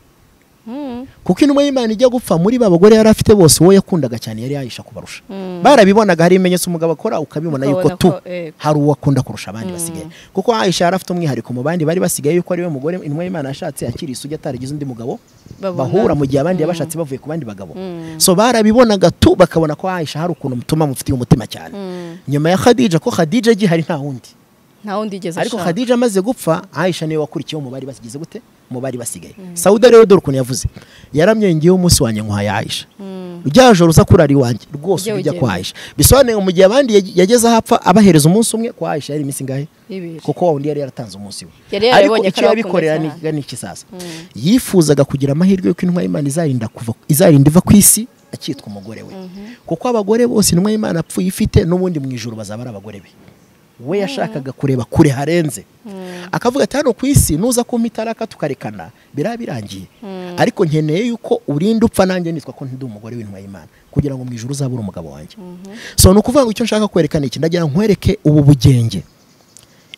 Speaker 1: Kuko intumwa y'Imana ijya gupfa muri ba bagore yari afite bose, uwo yakundaga cyane yari Aisha kubarusha. Barabibonaga, hari ibimenyetso umugabo akora ukabibona yuko tu hari uwo akunda kurusha abandi basigaye. Kuko Aisha yari afite umwihariko mu bandi bari basigaye yuko ari we mugore intumwa y'Imana yashatse akiri isugi, ataragize undi mugabo bahura, mu gihe abandi yabashatse bavuye ku bandi bagabo. So barabibonaga tu bakabona ko Aisha hari ukuntu mutuma mufitiye umutima cyane. Nyuma ya Khadija, ko Khadija agihari nta wundi, ariko Khadija amaze gupfa Aisha niwe wakurikiyeho mu bari basigize gute, mu bari basigaye. Sauda rero dore ukuntu yavuze, yaramye ngiye umunsi wanjye nkuhaye Aisha, rya joro uza kurara iwanjye rwose ujya kwa Aisha. Bisobanuye mu gihe abandi yageze ahapfa abahereza umunsi umwe, kwa Aisha yari iminsi ingahe? Kuko wa wundi yari yaratanze umunsi we. Ariko icyo yabikorera ni iki sasa? Yifuzaga kugira amahirwe yuko intumwa y'Imana izarinda iva ku isi akitwa umugore we. Kuko abagore bose intumwa y'Imana apfuye ifite n'ubundi mu ijuru bazaba ari abagore be. We yashakaga kureba kure harenze, akavuga ati hano ku isi nuza kumpa itaraka tukarekana birabirangiye, ariko nkeneye yuko urinda upfa nanjye nitwa ko ndi umugore w'intumwa y'Imana, kugira ngo mu ijuru uzabure umugabo wanjye. So ni ukuvuga ngo icyo nshaka kwerekana iki, ndagira nkwereke ubu bugenge.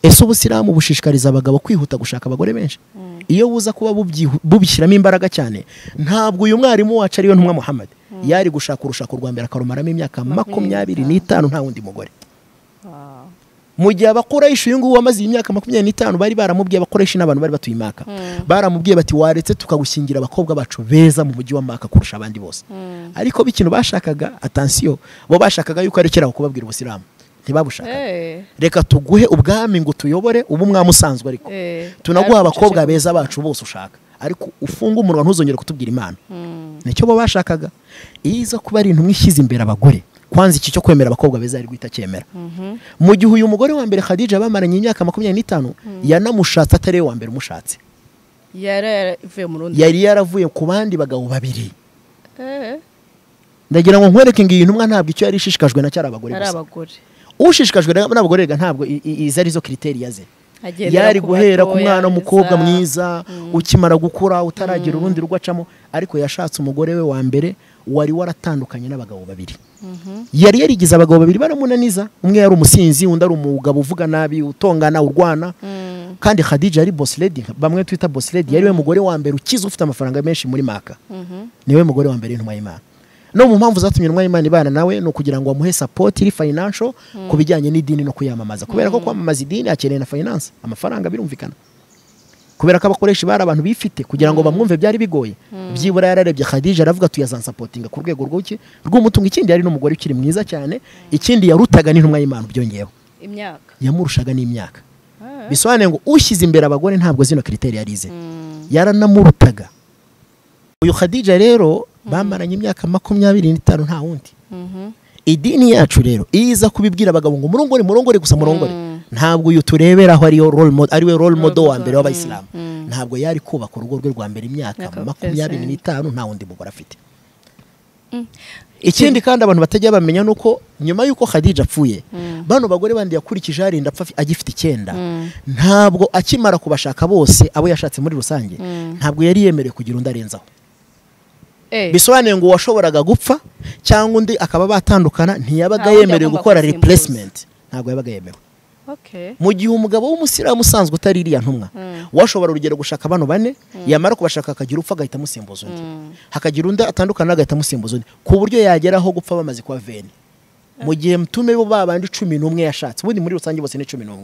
Speaker 1: Ese ubusilamu bushishikariza abagabo kwihuta gushaka abagore benshi? Iyo buza kuba bubishyiramo imbaraga cyane, ntabwo uyu mwarimu wacu ariyo ntumwa Muhammad yari gushaka urushako rwa mbere akarumaramo imyaka 25 nta wundi mugore. Mu gihe abakoresha uyu nguyu wamaze imyaka 25 bari baramubwiye, abakoresha n'abantu bari batuye Maka baramubwiye bati waretse tukagushyingira abakobwa bacu beza mu mujyi wa Maka kurusha abandi bose. Ariko bikintu bashakaga, attention, bo bashakaga yuko arekera kubabwira ubusilamu, ntibabushakaga. Reka tuguhe ubwami ngo tuyobore ubu umwami usanzwe, ariko tunaguha abakobwa beza bacu bose ushaka, ariko ufunge umunwa ntuzongere kutubwira Imana. Nicyo bo bashakaga. Iza kuba ari intumwa ishyize imbere abagore, kwanza iki cyo kwemera abakobwa beza ari guhita cyemera. Mu gihe uyu mugore wa mbere Khadija bamaranye imyaka 25 yanamushatse atari we wa mbere umushatse, yari yaravuye ku bandi bagabo babiri. Ndagira ngo nkwereke ngo iyi ntumwa ntabwo icyo yari ishishikajwe na cyari abagore gusa. Ushishikajwe n'abagore ntabwo izi ari zo criteria ze. Yari guhera ku mwana w'umukobwa mwiza ukimara gukura utaragira urundi rugwacamo, ariko yashatse umugore we wa mbere wari waratandukanye n'abagabo babiri. Yari yarigize abagabo babiri baramunaniza, umwe yari umusinzi, undi ari umugabo uvuga nabi, utongana, urwana. Kandi Khadija yari boss lady, bamwe twita boss lady, yari we mugore wa mbere ukize ufite amafaranga menshi muri Maka. Niwe mugore wa mbere intumwa y'Imana. No mu mpamvu zatumye intumwa y'Imana ibana nawe no kugira ngo amuhe support iri financial ku bijyanye n'idini no kuyamamaza, kubera ko kwamamaza idini akeneye na finance, amafaranga birumvikana. Kubera ko abakoresha bari abantu bifite kugira ngo bamwumve byari bigoye. Byibura yararebye Khadija aravuga tuyazansupportinga ku rwego rw'iki rw'umutungo. Ikindi yari n'umugore ukiri mwiza cyane, ikindi yarutaga n'intumwa y'Imana byongeyeho
Speaker 2: imyaka,
Speaker 1: yamurushaga n'imyaka. Bisobanuye ngo ushyize imbere abagore ntabwo zino criteria yarize, yaranamurutaga. Uyu Khadija rero bamaranye imyaka 25 nta wundi. Idini yacu rero iza kubibwira abagabo ngo murongore murongore gusa murongore, ntabwo uyu tureberaho ariyo role model, ariwe role model wa mbere w'abayisilamu. Ntabwo yari kubaka urugo rwe rwa mbere imyaka 25 nta wundi mugore afite. Ikindi kandi abantu batajya bamenya nuko nyuma yuko Khadija apfuye, bano bagore bandi yakurikije arinda apfa agifite 9, ntabwo akimara kubashaka bose abo yashatse muri rusange, ntabwo yari yemerewe kugira undi arenzaho. Bisobanuye ngo washoboraga gupfa cyangwa undi akaba batandukana, ntiyabaga yemerewe gukora replacement, ntabwo yabaga yemewe. Mu gihe umugabo w'umusilamu usanzwe utari iriya ntumwa washobora urugero gushaka bano bane, yamara kubashaka akagira upfa agahita amusimbuza undi, hakagira undi atandukana agahita amusimbuza undi, ku buryo yageraho gupfa bamaze kuba veni. Mu gihe mtume bo babandi 11 yashatse, ubundi muri rusange bose ni 11,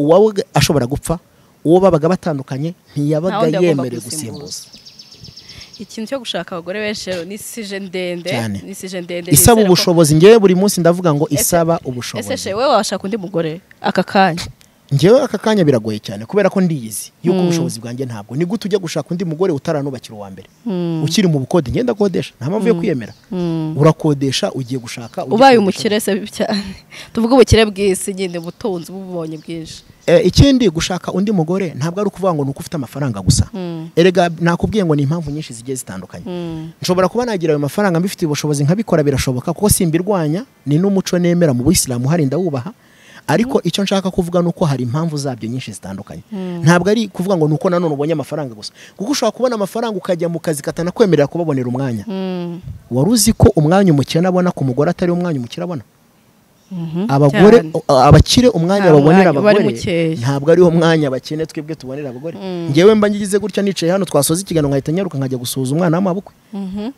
Speaker 1: uwawe ashobora gupfa, Uwo babaga batandukanye ntiyabaga yemerewe gusimbuza.
Speaker 2: Ikintu cyo gushaka abagore benshi rero ni sije ndende, ni sije ndende
Speaker 1: isaba ubushobozi. Ngewe buri munsi ndavuga ngo isaba ubushobozi.
Speaker 2: Ese wewe washaka undi mugore aka kanya?
Speaker 1: Ngewe aka kanya biragoye cyane kubera ko ndiyizi yuko ubushobozi bwanjye ntabwo. Ni gute ujya gushaka undi mugore utaranubakira uwa mbere? Ukiri mu bukode, ngenda kodesha, nta mpamvu yo kwiyemera. Urakodesha ugiye gushaka
Speaker 2: ubaye umukire se cyane. Tuvuge ubukire bw'isi nyine, ubutunzi bubonye bwinshi.
Speaker 1: Ikindi gushaka undi mugore ntabwo ari ukuvuga ngo nuko ufite amafaranga gusa. Erega nakubwiye ngo ni impamvu nyinshi zigiye zitandukanye. Nshobora kuba nagira ayo mafaranga mbifitiye ubushobozi nkabikora, birashoboka kuko simbirwanya, ni n'umuco nemera mu Buyisilamu hari ndawubaha. Ariko icyo nshaka kuvuga nuko hari impamvu zabyo nyinshi zitandukanye. Ntabwo ari kuvuga ngo nuko nanone ubonye amafaranga gusa, kuko ushobora kubona amafaranga ukajya mu kazi katanakwemerera kubabonera umwanya. Wari uzi ko umwanya umukene abona ku mugore atari umwanya umukire abona? Abagore abakire umwanya babonera abagore ntabwo ari umwanya abakene twebwe tubonera abagore. Ngewe mba ngize gutya nicaye hano twasoza ikiganiro nkahita nyaruka nkajya gusuhuza umwana w'amabukwe.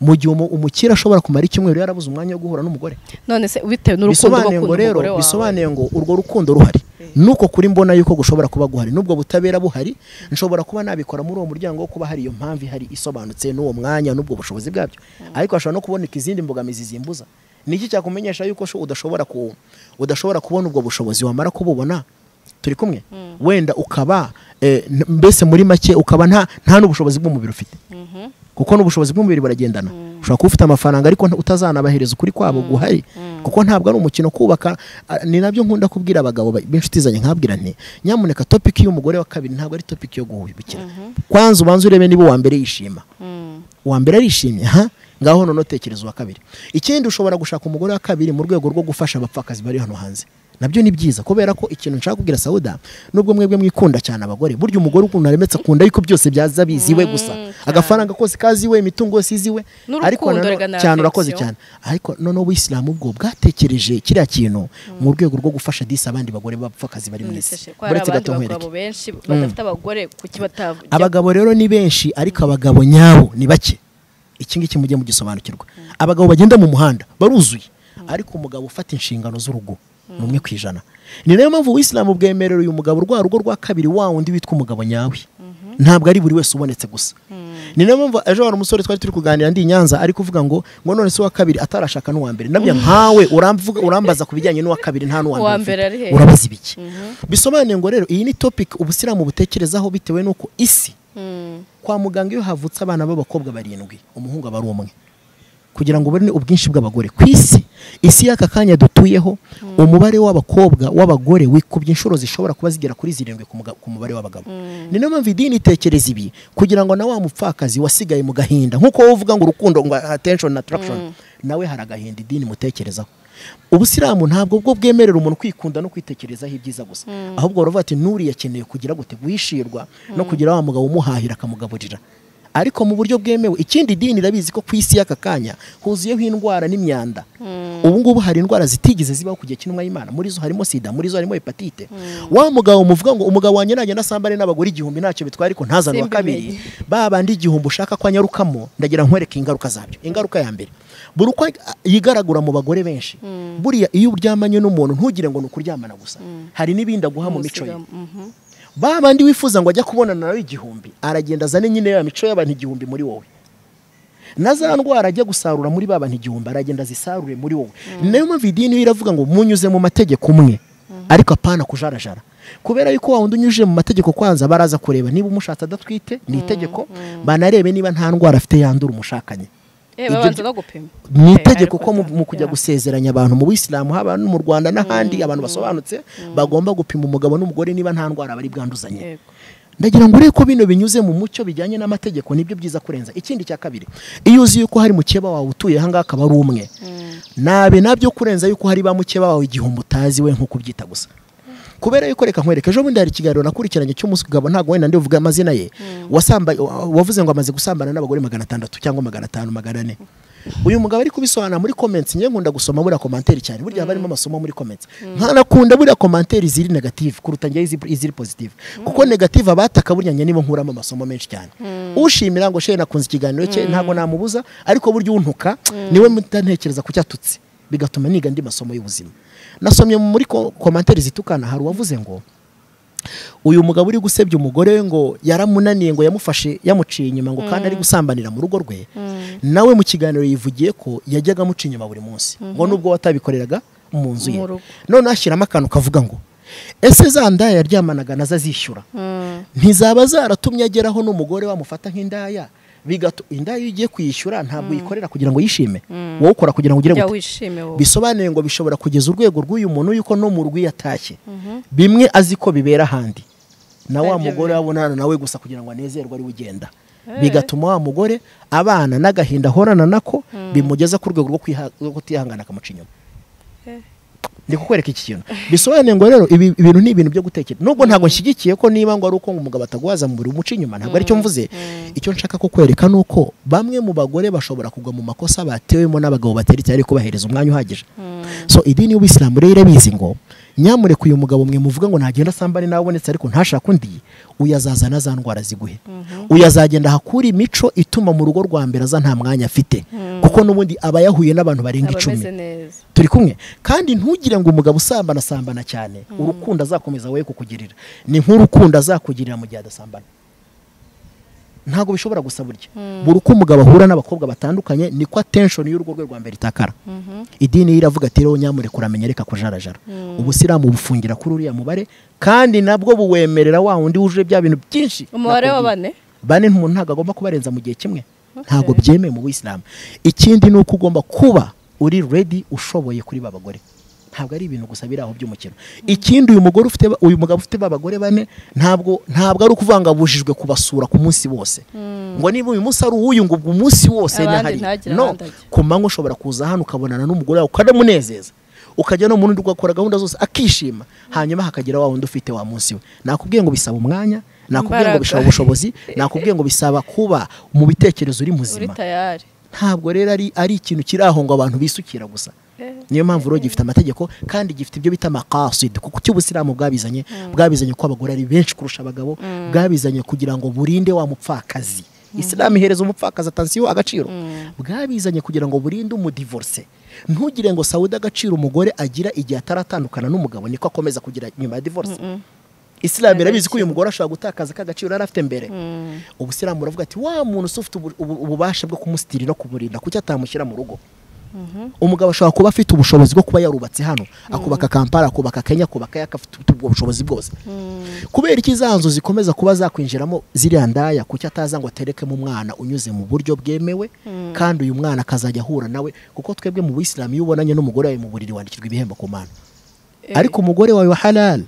Speaker 1: Mu gihe umukire ashobora kumara icyumweru yarabuze umwanya wo guhura n'umugore.
Speaker 2: None se bitewe n'urukundo bakunda umugore wawe,
Speaker 1: bisobanuye ngo urwo rukundo ruhari nuko kuri mbona yuko gushobora kuba guhari nubwo butabera buhari, nshobora kuba nabikora muri uwo muryango wo kuba hari iyo mpamvu ihari isobanutse n'uwo mwanya n'ubwo bushobozi bwabyo. Ariko ashobora no kuboneka izindi mbogamizi zimbuza. Niki cyakumenyesha yuko udashobora kubona ubwo bushobozi? Wamara kububona turi kumwe wenda ukaba mbese muri make ukaba nta n'ubushobozi bw'umubiri ufite. Kuko n'ubushobozi bw'umubiri baragendana. Ushobora kuba ufite amafaranga ariko utazanabahereza ukuri kwabo guhari, kuko ntabwo ari umukino kubaka. Ni nabyo nkunda kubwira abagabo b'inshuti zanjye, nkabwira nti nyamuneka topic y'umugore wa kabiri ntabwo ari topic yo guhubikira. Kwanza ubanze urebe niba uwa mbere yishima. Uwa mbere arishimye, ha? Ngaho none tekereza uwa kabiri. Ikindi ushobora gushaka umugore wa kabiri mu rwego rwo gufasha abapfakazi bari hano hanze. Nabyo ni byiza kubera ko ikintu nshaka kubwira Sauda, nubwo mwebwe mwikunda cyane abagore, burya umugore ukuntu aremetse akunda yuko byose byaza biziwe gusa. Agafaranga kose kaziwe, imitungo yose iziwe, ariko cyane urakoze cyane. Ariko none ubuyisilamu ubwo bwatekereje kiriya kintu mu rwego rwo gufasha disi abandi bagore bapfakazi bari mu isi.
Speaker 2: Buretse gato nkwereke benshi badafite abagore kuki batavuga.
Speaker 1: Abagabo rero ni benshi ariko abagabo nyabo ni bake. Iki ngiki mujye mugisobanukirwa. Abagabo bagenda mu muhanda baruzuye, ariko umugabo ufata inshingano z'urugo ni 1%. Ni nayo mpamvu Ubuisilamu bwemerera uyu mugabo rwa rugo rwa kabiri wa wundi witwa umugabo nyawe. Ntabwo ari buri wese ubonetse gusa. Ni nayo mpamvu ejo hari umusore twari turi kuganira ndi Nyanza ari kuvuga ngo none se wa kabiri atarashaka n'uwa mbere. Nabyo nkawe uramvuga urambaza kubijyanye n'uwa kabiri nta n'uwa mbere. Urabaza ibiki? Bisobanuye ngo rero iyi ni topic Ubusilamu butekerezaho bitewe nuko isi kwa muganga iyo havutse abana b'abakobwa 7 umuhungu aba ari umwe. Kugira ngo ubone ubwinshi bw'abagore ku isi, isi y'aka kanya dutuyeho umubare w'abakobwa w'abagore wikubye inshuro zishobora kuba zigera kuri 7 ku mubare w'abagabo. Ni nayo mpamvu idini itekereza ibi kugira ngo na wa mupfakazi wasigaye mu gahinda, nkuko wowe uvuga ngo urukundo ngo attention attraction, nawe hari agahinda idini mutekerezaho. Ubusilamu ntabwo bwo bwemerera umuntu kwikunda no kwitekerezaho ibyiza gusa, ahubwo baravuga ati nuri yakeneye kugira gute guhishirwa no kugira wa mugabo umuhahira akamugaburira, ariko mu buryo bwemewe. Ikindi dini irabizi ko ku isi y'aka kanya huzuyeho indwara n'imyanda. Ubu ngubu hari indwara zitigeze zibaho ku gihe cy'intumwa y'Imana, muri zo harimo sida, muri zo harimo hepatite. Wa mugabo muvuga ngo umugabo wanjye nagenda asambane n'abagore 1000 ntacyo bitwaye ariko ntazane uwa kabiri, ba bandi 1000 ushaka ko anyarukamo, ndagira nkwereke ingaruka zabyo. Ingaruka ya mbere, buri uko yigaragura mu bagore benshi, buriya iyo uryamanye n'umuntu ntugire ngo ni ukuryamana gusa, hari n'ibindi aguha mu mico ye. Ba bandi wifuza ngo ajya kubonana nawe 1000 aragenda azane nyine ya mico y'abantu 1000 muri wowe. Na za ndwara ajya gusarura muri ba bantu 1000 aragenda azisarure muri wowe. Nayo mpamvu idini iravuga ngo munyuze mu mategeko umwe, ariko apana kujarajara. Kubera yuko wa wundi unyujije mu mategeko kwanza baraza kureba niba umushatse adatwite, ni itegeko, banarebe niba nta ndwara afite yandura umushakanye. Ni itegeko ko mu kujya gusezeranya abantu mu Buyisilamu haba no mu Rwanda n'ahandi abantu basobanutse bagomba gupima umugabo n'umugore niba nta ndwara bari bwanduzanye. Ndagira ngo ureko bino binyuze mu mucyo bijyanye n'amategeko nibyo byiza kurenza. Ikindi cya kabiri, iyo uzi yuko hari mukeba wawe utuye aha ngaha akaba ari umwe, nabe nabyo kurenza yuko hari ba mukeba wawe 1000 utazi we nkuko ubyita gusa. Kubera yuko reka nkwereke, ejo bundi hari ikiganiro nakurikiranye cy'umugabo ntago wenda ndivuga amazina ye, wavuze ngo amaze gusambana n'abagore 600 cyangwa 500 400. Uyu mugabo ari kubisobanura muri comments, ngiye nkunda gusoma buriya commentaire cyane, burya barimo amasomo muri comments. Nkanakunda buriya commentaire ziri negative kuruta ngiye iziri positive, kuko negative abataka burya njye nibo nkuramo amasomo menshi cyane. Ushimira ngo she nakunze ikiganiro cye ntago namubuza, ariko burya untuka niwe mutantekereza kucyatutse, bigatuma niga ndi masomo y'ubuzima. Nasomye muri commentaire zitukana hari uwavuze ngo Uyu mugabo uri gusebya umugore we ngo yaramunaniye, ngo yamufashe yamuciye inyuma, ngo kandi ari gusambanira mu rugo rwe, nawe mu kiganiro yivugiye ko yajyaga amuca inyuma buri munsi, ngo nubwo watabikoreraga mu nzu ye. None ashyiramo akantu kavuga ngo ese za ndaya yaryamanaga nazo azishyura, ntizaba zaratumye ageraho n'umugore wamufata nk'indaya? Bigato indaya iyo ugiye kuyishyura ntabwo uyikorera kugira ngo yishime, wowe ukora kugira ngo ugire gute, bisobanuye ngo bishobora kugeza urwego rw'uyu muntu yuko no mu rugo yatashye bimwe azi ko bibera ahandi, na wa mugore abonana nawe gusa kugira ngo anezerwe ari ugenda, bigatuma wa mugore abana n'agahinda ahorana nako bimugeza ku rwego rwo kutihangana akamuca inyuma. Ndi kukwereka iki kintu bisobanuye ngo rero ibi bintu ni ibintu byo gutekereza. Nubwo ntabwo nshyigikiye ko niba ngo ari uko umugabo atagwaza mu buri umuca inyuma, ntabwo aricyo mvuze. Icyo nshaka kukwereka nuko bamwe mu bagore bashobora kugwa mu makosa batewemo n'abagabo bateritse ariko bahereza umwanya uhagije. So idini y'Ubuyisilamu rero irabizi ngo nyamureka uyu mugabo mwe muvuga ngo ntagenda asambane nabonetse ariko ntashaka undi, uyazazana za ndwara ziguhe, uyazagenda hakura imico ituma mu rugo rwa mbere aza nta mwanya afite, kuko n'ubundi aba yahuye n'abantu barenga 10. Turi kumwe. Kandi ntugire ngo umugabo usambana sambana cyane urukundo azakomeza we kukugirira ni nk'urukundo azakugirira mu gihe adasambana, ntabwo bishobora gusa burya. Buri uko umugabo ahura n'abakobwa batandukanye niko attention y'urugo rwe rwa mbere itakara. Idini iravuga ati rero nyamureka uramenya reka kujarajara. Ubusilamu bufungira kuri uriya mubare, kandi nabwo buwemerera wa wundi wujuje bya bintu byinshi.
Speaker 2: Umubare wa bane
Speaker 1: bane umuntu ntabwo agomba kubarenza mu gihe kimwe, ntabwo byemewe mu Buyisilamu. Ikindi ni uko ugomba kuba uri ready, ushoboye kuri ba bagore, ntabwo ari ibintu gusa biri aho by'umukino. Ikindi uyu mugore ufite, uyu mugabo ufite babagore bane, ntabwo ari ukuvanga bujijwe kubasura ku munsi wose, ngo niba uyu munsi ari uyu ngo umunsi wose nahari. No ku manywa ushobora kuza hano ukabonana n'umugore wawe ukanamunezeza, ukajya no mu rundi ugakora gahunda zose akishima, hanyuma hakagira wa wundi ufite wa munsi we. Nakubwiye ngo bisaba umwanya, nakubwiye ngo bisaba ubushobozi, nakubwiye ngo bisaba kuba mu bitekerezo uri muzima. Ntabwo rero ari ikintu kiri aho ngo abantu bisukira gusa. Niyo mpamvu rero gifite amategeko kandi gifite ibyo bita maqasid, kuko cy'Ubusilamu bwabizanye bwabizanye ko abagore ari benshi kurusha abagabo, bwabizanye kugira ngo burinde wa mupfakazi. Islam ihereza umupfakazi atansiyo agaciro, bwabizanye kugira ngo burinde umudivorce. Ntugire ngo Saudi agaciro umugore agira igihe ataratandukana n'umugabo niko akomeza kugira nyuma ya divorce. Islam irabizi ko uyu mugore ashobora gutakaza kagaciro yari afite mbere. Ubusilamu buravuga ati wa muntu ufite ububasha bwo kumusitira no kumurinda kuki atamushyira mu rugo. Umugabo ashobora kuba afite ubushobozi bwo kuba yarubatse hano, akubaka Kampala, akubaka Kenya, akubaka yakafite ubwo bushobozi bwose. Kubera iki zanzu zikomeza kuba zakwinjiramo ziriya ndaya, kuki ataza ngo aterekemo umwana unyuze mu buryo bwemewe, kandi uyu mwana akazajya ahura nawe? Kuko twebwe mu Buyisilamu iyo ubonanye n'umugore wawe mu buriri wandikirwa ibihembo ku Mana, ariko umugore wawe wa halal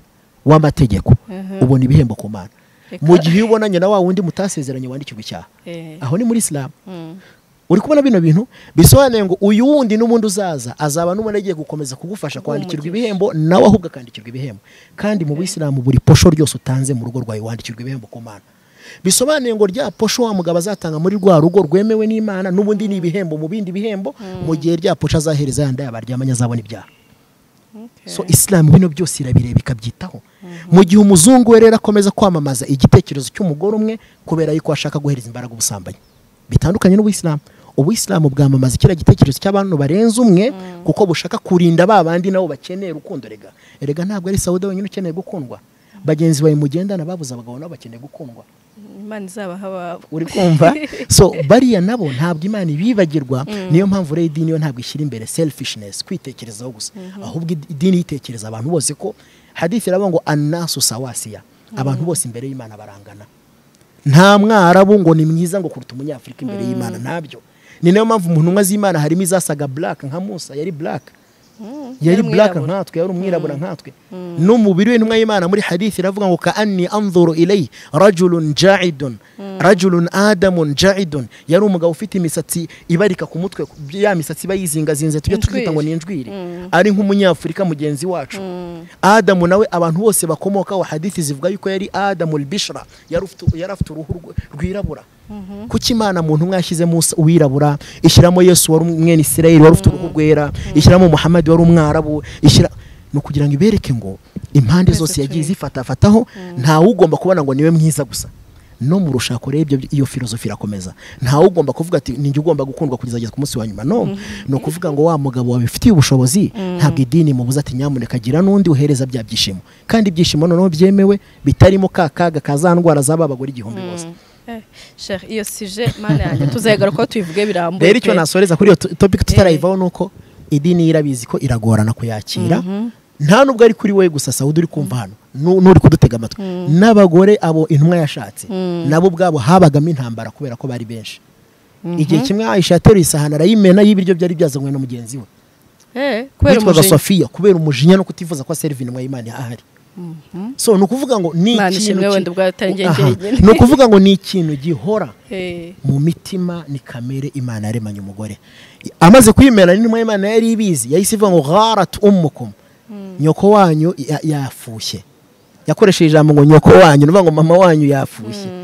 Speaker 1: w'amategeko ubona ibihembo ku Mana. Mu gihe iyo ubonanye na wa wundi mutasezeranye wandikirwa icyaha. Aho ni muri Islam. Uri kubona bino bintu bisobanuye ngo uyu wundi n'ubundi uzaza azaba n'ubundi agiye gukomeza kugufasha kwandikirwa ibihembo, nawe ahubwo akandikirwa ibihembo. Kandi mu Buyisilamu buri posho ryose utanze mu rugo rwawe wandikirwa ibihembo ku Mana. Bisobanuye ngo rya posho wa mugabo azatanga muri rwa rugo rwemewe n'Imana n'ubundi ni ibihembo mu bindi bihembo, mu gihe rya posho azahereza yandi abaryamanye azabona ibyaha. So Islam bino byose irabireba ikabyitaho. Mu gihe umuzungu we rero akomeza kwamamaza igitekerezo cy'umugore umwe kubera yuko ashaka guhereza imbaraga ubusambanyi, bitandukanye n'Ubuyisilamu. Ubuyisilamu bwamamaza kira gitekerezo cy'abantu barenze umwe kuko bushaka kurinda ba bandi nabo bakeneye urukundo. Rega erega ntabwo ari Saudi wenyine ukeneye gukundwa, bagenzi bawe mugendana babuze abagabo nabo bakeneye gukundwa.
Speaker 2: Imana izabaha ababo.
Speaker 1: Uri kumva? So bariya nabo ntabwo Imana ibibagirwa. Niyo mpamvu rero idini yo ntabwo ishyira imbere selfishness, kwitekerezaho gusa, ahubwo idini yitekereza abantu bose. Ko hadith iravuga ngo annasu sawasiya, abantu bose imbere y'Imana barangana. Nta mwarabu ngo ni mwiza ngo kuruta umunyafrika imbere y'Imana, ntabyo. Ni nayo mpamvu umuntu umwe z'Imana harimo izasaga black nka Musa, yari black, yari black nkatwe, yari umwirabura nkatwe. N'umubiri we intumwa y'Imana muri hadith iravuga ngo ka anni anzuru ilay rajulun ja'idun rajulun adamun ja'idun, yari umugabo ufite imisatsi ibarika ku mutwe, ya misatsi bayizingazinze tujye twita ngo ni injwiri, ari nk'umunyafrika mugenzi wacu. Adamu nawe abantu bose bakomoka wa hadith zivuga yuko yari Adamul Bishra, yari afite uruhu rwirabura. Kuki Imana muntu mwashyize Musa uwirabura, ishyiramo Yesu wari umwene Isirayeli wari ufite uruhu rwera, ishyiramo Muhammad wari umwarabu, ishyira no kugira ngo ibereke ngo impande zose yagiye zifatafataho, nta ugomba kubona ngo niwe mwiza gusa. No mu rushako rero iyo filozofi irakomeza. Ntawe ugomba kuvuga ati ninjye ugomba gukundwa kugeza ku munsi wa nyuma. No, ni ukuvuga ngo wa mugabo wabifitiye ubushobozi, ntabwo idini mubuza ati nyamuneka gira n'undi uhereza bya byishimo, kandi ibyishimo noneho byemewe bitarimo ka kaga kaza ndwara z'aba bagore igihumbi bose.
Speaker 2: Sheikh, iyo sije mana yanjye tuzagaruka tuyivuge birambuye.
Speaker 1: Rero icyo nasoreza kuri iyo topic tutarayivaho nuko idini irabizi ko iragorana kuyakira. Nta nubwo ari kuri we gusa Saudi uri kumva hano nuri kudutega amatwi, n'abagore abo intumwa yashatse nabo ubwabo habagamo intambara kubera ko bari benshi. Igihe kimwe Aisha yateruye isahani arayimena y'ibiryo byari byazanywe na mugenzi we
Speaker 2: kubera umujinya,
Speaker 1: Sofia, kubera umujinya no kutifuza ko serve intumwa y'Imana ahari. So ni ukuvuga ngo ni ikintu, ni ukuvuga ngo ni ikintu gihora mu mitima, ni kamere Imana yaremanye umugore. Amaze kuyimena n'intumwa y'Imana yari ibizi, yahise ivuga ngo gharat ummukum, nyoko wanyu yafushye. Yakoresheje ijambo ngo nyoko wanyu, nuvuga ngo mama wanyu yafushye.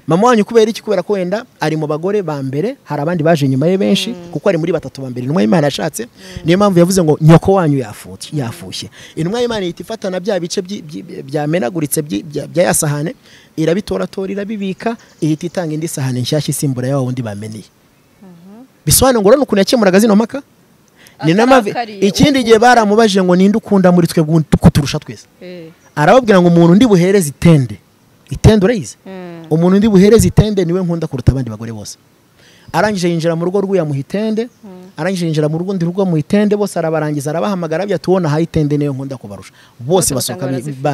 Speaker 1: Mama wanyu kubera iki? Kubera ko wenda ari mu bagore ba mbere, hari abandi baje nyuma ye benshi, kuko ari muri batatu ba mbere intumwa y'Imana yashatse. Niyo mpamvu yavuze ngo nyoko wanyu yafushye. Intumwa y'Imana ihita ifatana bya bice byamenaguritse bya ya sahane, irabitoratora irabibika, ihita itanga indi sahane nshyashya isimbura ya wundi bameneye. Bisobanura ngo urabona ukuntu yakemuraga zino mpaka. Ni namavi ikindi gihe baramubajije ngo ninde ukunda muri twe kuturusha twese, arababwira ngo umuntu ndi buhereze itende. Itende urayizi? Umuntu ndi buhereze itende niwe nkunda kuruta abandi bagore bose. Arangije yinjira mu rugo rw'uya muhitende, arangije yinjira mu rugo ndi rugo muhitende, bose arabarangiza arabahamagara abya tubona hayi itende niyo nkunda kubarusha. Bose basohoka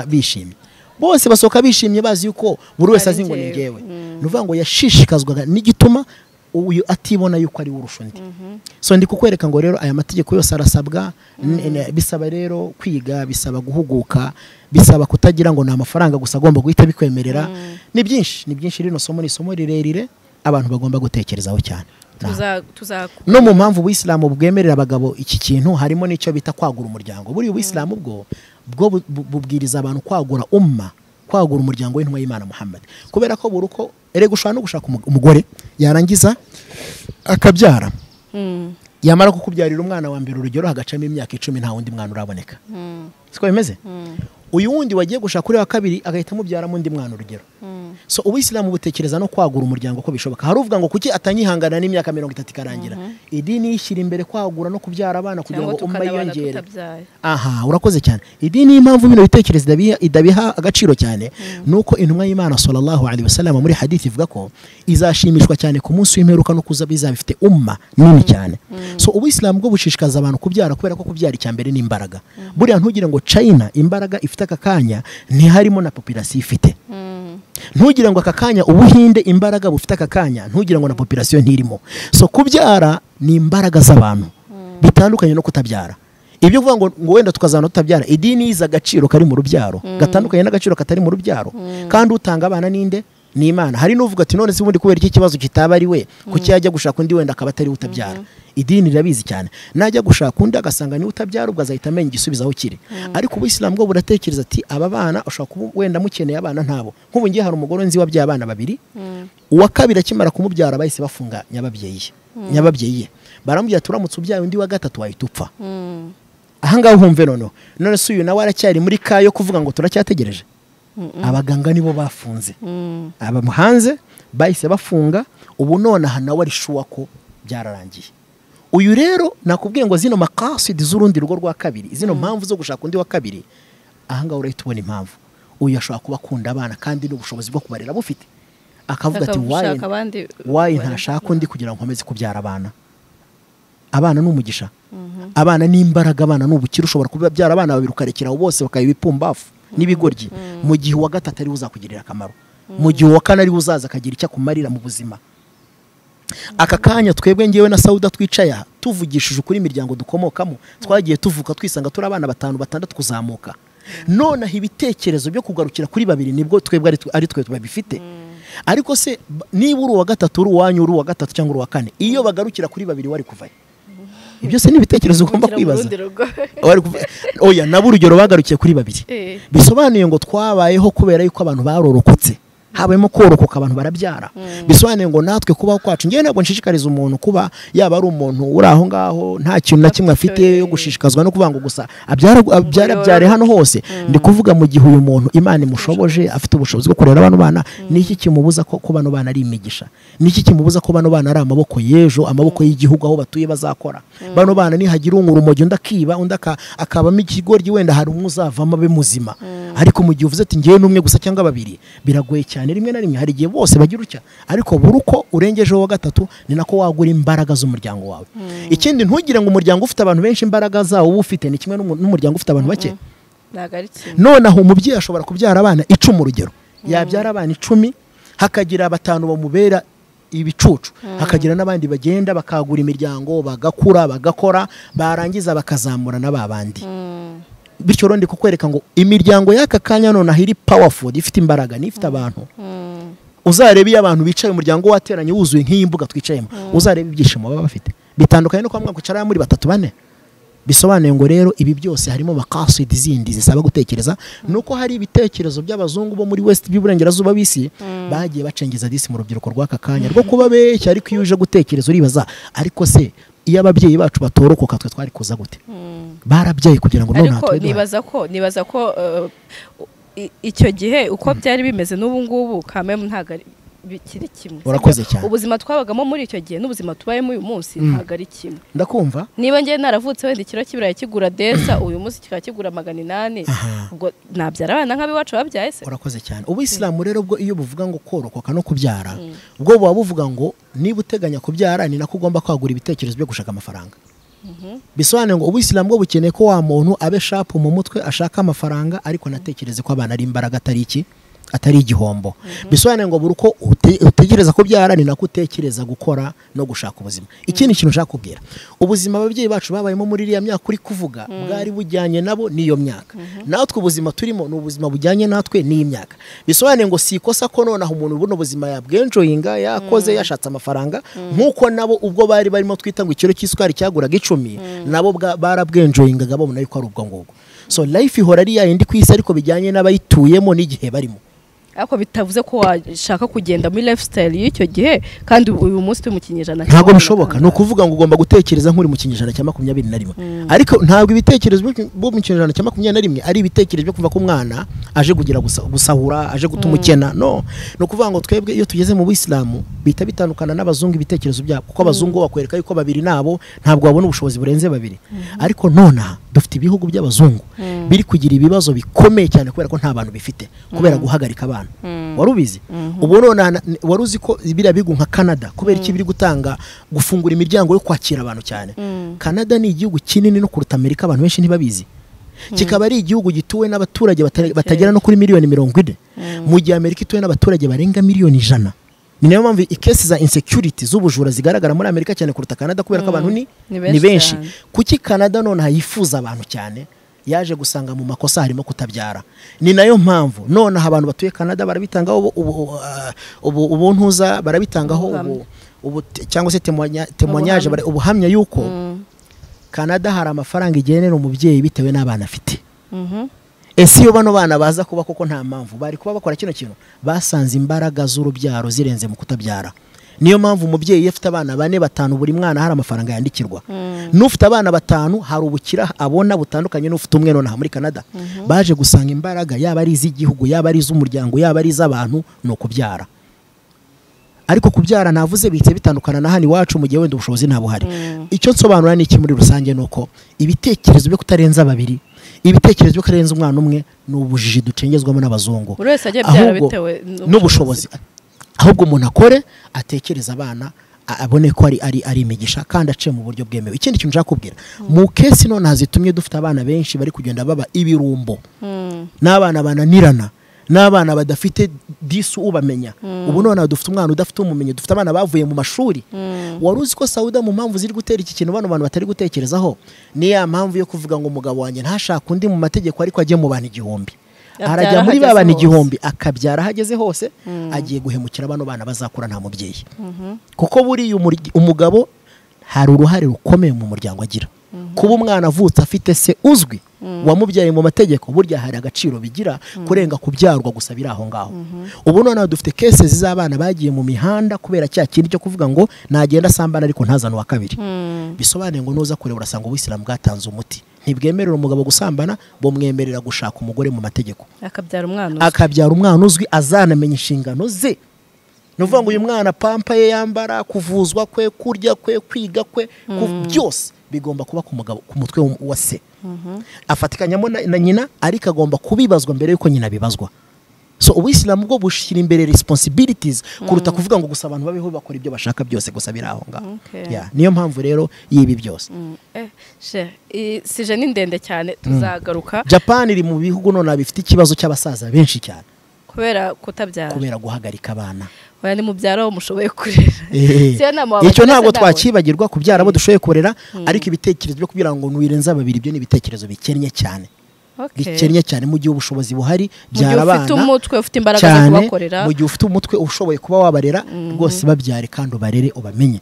Speaker 1: bishimye. Bose basohoka bishimye bazi yuko buri wese azi ngo ni ngewe. Nuvuga ngo yashishikazwaga n'igituma uyu atibona yuko ari urusha undi. So ndi kukwereka ngo rero aya mategeko yose arasabwa, bisaba rero kwiga, bisaba guhuguka, bisaba kutagira ngo ni amafaranga gusa agomba guhita bikwemerera. Ni byinshi, ni byinshi. Rino somo ni isomo rirerire abantu bagomba gutekerezaho cyane. No mu mpamvu ubuyisilamu bwemerera abagabo iki kintu harimo n'icyo bita kwagura umuryango. Buri ubuyisilamu bwo bubwiriza abantu kwagura umma, kwagura umuryango w'intumwa y'Imana Muhammad. Kubera ko buri uko erega ushobora no gushaka umugore yarangiza akabyara, yamara kukubyarira umwana wa mbere urugero hagacamo imyaka 10 nta wundi mwana uraboneka. Siko bimeze? Uyu wundi wagiye gushaka uri wa kabiri agahita amubyaramo undi mwana urugero. So ubuyisilamu butekereza no kwagura umuryango ko bishoboka. Hari uvuga ngo kuki atanyihangana n'imyaka 30 ikarangira. Idini yishyira imbere kwagura no kubyara abana kugira ngo umma yiyongere. Aha, urakoze cyane. Idini impamvu bino bitekerezo idabiha agaciro cyane nuko intumwa y'Imana sallallahu alaihi wasallam muri hadith ivuga ko izashimishwa cyane ku munsi w'imperuka no kuza bizabifite umma nini cyane. So ubuyisilamu bwo bushishikaza abantu kubyara kubera ko kubyara icyambere ni imbaraga. Buriya ntugire ngo China imbaraga ifite aka kanya ntiharimo na population ifite. Ntugira ngo aka kanya ubuhinde imbaraga bufite aka kanya, ntugira ngo na population ntirimo. So kubyara ni imbaraga z'abantu bitandukanye no kutabyara. Ibyo kuvuga ngo wenda tukazana tutabyara, idini yiza agaciro kari mu rubyaro gatandukanye n'agaciro katari mu rubyaro. Kandi utanga abana ninde? Ni Imana. Hari n'uvuga ati none se ubundi kubera iki kibazo kitaba ari we, kuki yajya gushaka undi wenda akaba atari utabyara. Idini irabizi cyane, najya gushaka undi agasanga ni utabyara ubwo azahita amenya igisubizo aho kiri. Ariko ubuyisilamu bwo buratekereza ati aba bana ushobora kuba wenda mukeneye abana ntabo. Nk'ubu ngiye hari umugore nzi wabyaye abana babiri, uwa kabiri akimara kumubyara bahise bafunga nyababyeyi baramubwira turamutse ubyaye undi wa gatatu wahita upfa. Aha ngaho humve noneho, none se uyu nawe aracyari muri kayo kuvuga ngo turacyategereje. Abaganga nibo bafunze abamuhanze bahise bafunga, ubu none aha nawe ari shuwa ko byararangiye. Uyu rero nakubwiye ngo zino maqasid z'urundi rugo rwa kabiri, zino mpamvu zo gushaka undi wa kabiri, aha ngaho urahita ubona impamvu. Uyu ashobora kuba akunda abana kandi n'ubushobozi bwo kubarera bufite, akavuga ati wayi ntashaka undi kugira ngo nkomeze kubyara abana. Abana ni umugisha, abana ni imbaraga, abana ni ubukire. Ushobora kubyara abana babiri ukarekera bose bakaba ibipumbafu n'ibigoryi, mu gihe uwa gatatu ari uzakugirira akamaro, mu gihe uwa kane ari uzaza akagira icyo akumarira mu buzima. Aka kanya twebwe ngewe na Sauda twicaye aha tuvugishije ukuri imiryango dukomokamo, twagiye tuvuka twisanga turi abana 5 6 kuzamuka. Nonaho ibitekerezo byo kugarukira kuri babiri nibwo twebwe ari twe tubabifite. Ariko se niba uri uwa gatatu uri uwanyu uri uwa gatatu cyangwa uri uwa kane, iyo bagarukira kuri babiri wari kuvayo? Ibyo se ni ibitekerezo ugomba kwibaza. Oya, nabo urugero bagarukiye kuri babiri, bisobanuye ngo twabayeho kubera yuko abantu barorokotse. Habayemo korokoka, abantu barabyara. Bisobanuye ngo natwe kubaho kwacu, ngewe ntabwo nshishikariza umuntu kuba yaba ari umuntu uri aho ngaho nta kintu na kimwe afite yo gushishikazwa no kuvuga ngo gusa abyara hano hose. Ndi kuvuga mu gihe uyu muntu Imana imushoboje, afite ubushobozi bwo kurera abantu bana, niki kimubuza ko bano bana ari imigisha? Niki kimubuza ko bano bana ari amaboko y'ejo, amaboko y'igihugu aho batuye bazakora? Bano bana nihagira urumogi undi akiba, undi akabamo ikigoryi, wenda hari umwe uzavamo abe muzima. Ariko mu gihe uvuze ati ngewe n'umwe gusa cyangwa babiri, biragoye cyane. Rimwe na rimwe hari igihe bose bagira utya, ariko buri uko urengejeho wa gatatu ni nako wagura imbaraga z'umuryango wawe. Ikindi, ntugire ngo umuryango ufite abantu benshi imbaraga zawo uba ufite ni kimwe n'umuryango ufite abantu bake. Noneho umubyeyi ashobora kubyara abana 10, urugero yabyara abana 10, hakagira 5 bamubera ibicucu, hakagira n'abandi bagenda bakagura imiryango, bagakura, bagakora, barangiza bakazamura na babandi. Bityo rero ndi kukwereka ngo imiryango y'aka kanya nonaha iri powerful, ifite imbaraga, n'ifite abantu. Uzarebe iyo abantu bicaye umuryango wateranye wuzuye nk'iyi mbuga twicayemo, uzarebe ibyishimo baba bafite, bitandukanye no kwa mwakicara muri 3 4. Bisobanuye ngo rero ibi byose harimo maqasid zindi zisaba gutekereza. Nuko hari ibitekerezo by'abazungu bo muri West by'uburengerazuba bisi bagiye bacengeza disi mu rubyiruko rw'aka kanya rwo kubabeshya. Ariko iyo uje gutekereza uribaza, ariko se iyo ababyeyi bacu batorokoka twe twari kuza gute? Barabyaye kugira ngo none
Speaker 2: natwe. Ariko nibaza ko icyo gihe uko byari bimeze n'ubu ngubu kameme ntago bikiri kimwe.
Speaker 1: Urakoze cyane.
Speaker 2: Ubuzima twabagamo muri icyo gihe n'ubuzima tubayemo uyu munsi ntago ari kimwe.
Speaker 1: Ndakumva.
Speaker 2: Niba ngiye naravutse wenda ikiro cy'ibirayi kigura desa, uyu munsi kikaba kigura 800, ubwo nabyara abana nk'abiwacu babyaye se?
Speaker 1: Urakoze cyane. Ubuyisilamu rero bwo iyo buvuga ngo korokoka no kubyara, ubwo buba buvuga ngo niba uteganya kubyara ni nako ugomba kwagura ibitekerezo byo gushaka amafaranga. Bisobanuye ngo ubuyisilamu bwo bukeneye ko wa muntu abe sharp mu mutwe, ashaka amafaranga, ariko natekereze ko abana ari imbaraga, atari iki, atari igihombo. Bisobanuye ngo buri uko utekereza ko byara ni nako utekereza gukora no gushaka ubuzima. Ikindi kintu nshaka kubwira, ubuzima ababyeyi bacu babayemo muri iriya myaka uri kuvuga bwari bujyanye nabo n'iyo myaka. Natwe ubuzima turimo ni ubuzima bujyanye natwe n'iyi myaka. Bisobanuye ngo si ikosa ko nonaha umuntu buno buzima yabwenjoyinga, yakoze, yashatse amafaranga, nkuko nabo ubwo bari barimo twita ngo ikiro cy'isukari cyaguraga 10, nabo barabwenjoyingaga babona yuko ari ubwo ngubwo. So life ihora ari yayindi ku isi, ariko bijyanye n'abayituyemo n'igihe barimo.
Speaker 2: Ariko bitavuze ko washaka kugenda muri lifestyle y'icyo gihe kandi uyu munsi turi mu kinyejana.
Speaker 1: Ntabwo bishoboka. Ni ukuvuga ngo ugomba gutekereza nk'uri mu kinyejana cya 21. Ariko ntabwo ibitekerezo byo mu kinyejana cya 21 ari ibitekerezo byo kuva ko umwana aje kugira gusahura, aje gutuma ukena. No, ni ukuvuga ngo twebwe iyo tugeze mu Buyisilamu bita bitandukana n'abazungu ibitekerezo byabo, kuko abazungu bakwereka yuko babiri nabo ntabwo babona ubushobozi burenze babiri. Ariko nonaha dufite ibihugu by'abazungu biri kugira ibibazo bikomeye cyane kubera ko nta bantu bifite, kubera guhagarika abana. Wari ubizi? Ubu none wari uzi ko biriya bihugu nka Canada kubera iki biri gutanga gufungura imiryango yo kwakira abantu cyane? Canada ni igihugu kinini no kuruta Amerika, abantu benshi ntibabizi. Kikaba ari igihugu gituwe n'abaturage batagera no kuri miliyoni 40, mu gihe Amerika ituwe n'abaturage barenga miliyoni 100. Ni nayo mpamvu ikesi za insecurity z'ubujura zigaragara muri Amerika cyane kuruta Canada, kubera ko abantu ni benshi. Kuki Canada none hayifuza abantu cyane? Yaje gusanga mu makosa harimo kutabyara. Ni nayo mpamvu none abantu batuye Canada barabitangaho ubuntuza, barabitangaho ubu cyangwa se témoignage, ubuhamya yuko Canada hari amafaranga igenera umubyeyi bitewe n'abana afite. Ese iyo bano bana baza kuba koko nta mpamvu bari kuba bakora kino kintu, basanze imbaraga z'urubyaro zirenze mu kutabyara. Niyo mpamvu umubyeyi iyo afite abana 4 5 buri mwana hari amafaranga yandikirwa. N'ufite abana 5 hari ubukira abona butandukanye n'ufite umwe. Nonaha muri Canada baje gusanga imbaraga yaba ari iz'igihugu, yaba ari iz'umuryango, yaba ari iz'abantu ni ukubyara. Ariko kubyara navuze bihita bitandukana na hano iwacu mu gihe wenda ubushobozi nta buhari. Icyo nsobanura ni iki muri rusange, nuko ibitekerezo byo kutarenza babiri, ibitekerezo byo kurenza umwana umwe ni ubujiji ducengezwamo n'abazungu.
Speaker 2: Buri wese ajye abyara bitewe
Speaker 1: n'ubushobozi. Ahubwo umuntu akore atekereza abana, abone ko ari imigisha kandi ace mu buryo bwemewe. Ikindi kintu nshaka kubwira, mu kesi none hazitumye dufite abana benshi bari kugenda baba ibirumbo, n'abana bananirana, n'abana badafite disu ubamenya. Ubu none dufite umwana udafite umumenyi, dufite abana bavuye mu mashuri. Wari uzi ko Sauda mu mpamvu ziri gutera iki kintu bano bantu batari gutekerezaho ni ya mpamvu yo kuvuga ngo umugabo wanjye ntashaka undi mu mategeko, ariko ajye mu bantu 1000. Arajya muri babana 1000 akabyara ahageze hose, agiye guhemukira bano bana bazakura nta mubyeyi. Kuko buriya umugabo hari uruhare rukomeye mu muryango agira. Kuba umwana avutse afite se uzwi wamubyaye mu mategeko, burya hari agaciro bigira kurenga kubyarwa gusa biri aho ngaho. Ubu noneho dufite cases z'abana bagiye mu mihanda kubera cya kindi cyo kuvuga ngo nagenda asambana ariko ntazana uwa kabiri. Bisobanuye ngo nuza kureba urasanga ubuyisilamu bwatanze umuti. Ntibwemerera umugabo gusambana, bumwemerera gushaka umugore mu mategeko, akabyara umwana uzwi, azanamenya inshingano ze. Ni ukuvuga ngo uyu mwana pampa ye yambara, kuvuzwa kwe, kurya kwe, kwiga kwe, byose bigomba kuba ku mugabo, ku mutwe wa se. Afatikanyamo na nyina, ariko agomba kubibazwa mbere yuko nyina bibazwa. So ubuyisilamu bwo bushyira imbere responsibilities kuruta kuvuga ngo gusa abantu babeho bakora ibyo bashaka byose gusa biri aho ngaho. Niyo mpamvu rero yibi byose.
Speaker 2: Sije ni ndende cyane, tuzagaruka.
Speaker 1: Japan iri mu bihugu none bifite ikibazo cy'abasaza benshi cyane
Speaker 2: kubera kutabyara,
Speaker 1: kubera guhagarika abana.
Speaker 2: Oya, ni mubyara mushoboye kurera.
Speaker 1: Icyo ntabwo twakibagirwa, kubyara abo dushoboye kurera, ariko ibitekerezo byo kugira ngo nwirenze babiri byo ni ibitekerezo bikennye cyane. Bikennye cyane. Mu gihe ubushobozi buhari, byara abana,
Speaker 2: ufite umutwe, ufite imbaraga zo kubakorera,
Speaker 1: mu gihe ufite umutwe ushoboye kuba wabarera rwose, babyare kandi ubarere ubamenye.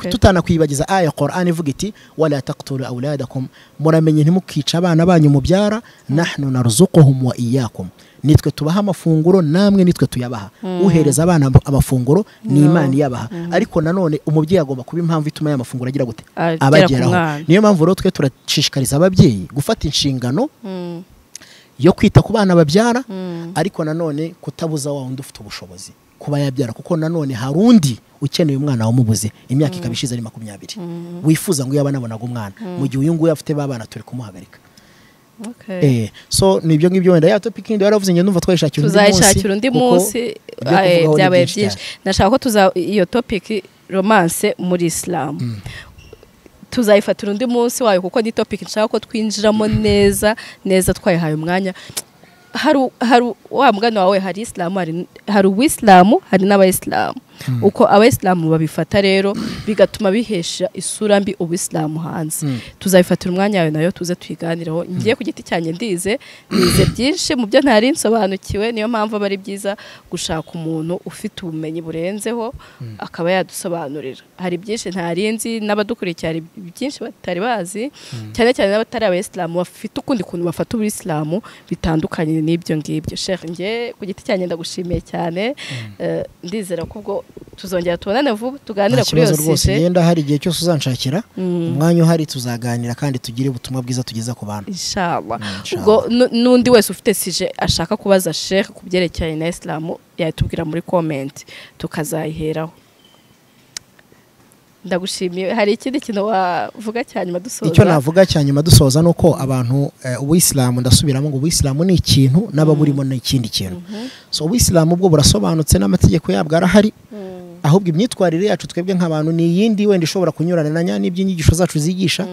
Speaker 1: Tutanakwibagiza aya Qur'an ivuga iti wala taqtulu awladakum, muramenye ntimukica abana banyu mubyara, nahnu narzuquhum wa iyyakum, nitwe tubaha amafunguro namwe nitwe tuyabaha. Uhereza abana amafunguro ni Imana iyabaha, ariko nanone umubyeyi agomba kuba impamvu ituma aya mafunguro agira gute, abageraho. Niyo mpamvu rero twe turashishikariza ababyeyi gufata inshingano yo kwita ku bana babyara, ariko nanone kutabuza wa wundi ufite ubushobozi kuba yabyara, kuko nanone hari undi ukeneye umwana wamubuze imyaka ikaba ishize ari 20, wifuza ngo yaba nabonaga umwana, mu gihe uyu nguyu afite babana turi kumuhagarika. So nibyo ngibyo wenda ya topic ndi waravuze, nge ndumva twayishakira undi munsi,
Speaker 2: tuzayishakira undi munsi, byabaye byinshi. Nashaka ko tuza iyo topic romance muri Islam tuzayifatira undi munsi wayo, kuko ni topic nshaka ko twinjiramo neza neza, twayihaye umwanya. Hari wa mugani wawe, hari Islam, hari Uwisilamu, hari n'abayisilamu. Uko abayisilamu babifata rero bigatuma bihesha isura mbi ubuyisilamu hanze. Tuzayifatira umwanya wayo nayo tuze tuyiganireho. Ngiye ku giti cyanjye ndize byinshi mu byo ntari nsobanukiwe, niyo mpamvu aba ari byiza gushaka umuntu ufite ubumenyi burenzeho akaba yadusobanurira. Hari byinshi ntari nzi, n'abadukurikiye hari byinshi batari bazi, cyane cyane n'abatari abayisilamu bafite ukundi kuntu bafata ubuyisilamu bitandukanye n'ibyo ngibyo. Sheikh, ngiye ku giti cyanjye ndagushimiye cyane, ndizera ko ubwo tuzongera tubonane vuba tuganira kuri yose.
Speaker 1: Rwose ngenda hari igihe cyose uzanshakira umwanya uhari tuzaganira kandi tugire ubutumwa bwiza tugeza ku bantu
Speaker 2: inshallah. Ubwo n'undi wese ufite sije ashaka kubaza Sheikh kubyerekeranye na Islam yatubwira muri comment tukazayiheraho. Ndagushimiye. Hari ikindi kintu wavuga cyanyuma dusoza?
Speaker 1: Icyo navuga cyanyuma dusoza nuko abantu ubuyisilamu, ndasubiramo ngo ubuyisilamu ni ikintu n'ababurimo ni ikindi kintu. So ubuyisilamu bwo burasobanutse n'amategeko yabwo arahari, ahubwo imyitwarire yacu twebwe nk'abantu ni iyindi wenda ishobora kunyurana na n'ibyinyigisho zacu zigisha.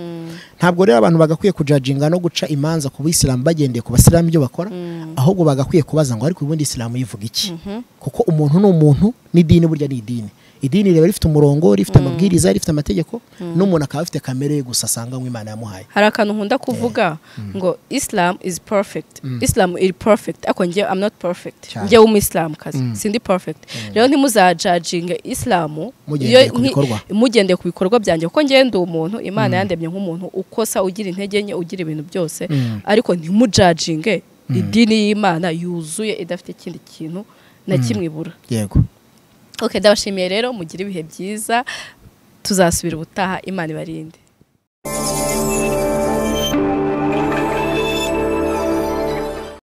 Speaker 1: Ntabwo rero abantu bagakwiye kujajinga no guca imanza ku buyisilamu bagendeye ku basilamu ibyo bakora, ahubwo bagakwiye kubaza ngo ariko ubundi Isilamu yivuga iki? Kuko umuntu ni umuntu n'idini burya ni idini. Idini riba rifite umurongo, rifite amabwiriza, rifite amategeko, n'umuntu akaba afite kamere ye gusa asanga ngo Imana yamuhaye.
Speaker 2: Hari akantu nkunda kuvuga ngo Islam is perfect. Islam is perfect. Ako ngiye I'm not perfect. Ngiye umuyisilamu kazi, sindi perfect. Rero ntimuzajudginge Islam mugendeye ku bikorwa byanjye, kuko ngiye ndi umuntu, Imana yandemye nk'umuntu ukosa, ugira intege nke, ugira ibintu byose, ariko ntimujudginge idini y'Imana yuzuye idafite ikindi kintu na kimwe ibura.
Speaker 1: Yego.
Speaker 2: Okay, ndabashimiye rero, mugire ibihe byiza, tuzasubira ubutaha, Imana ibarinde.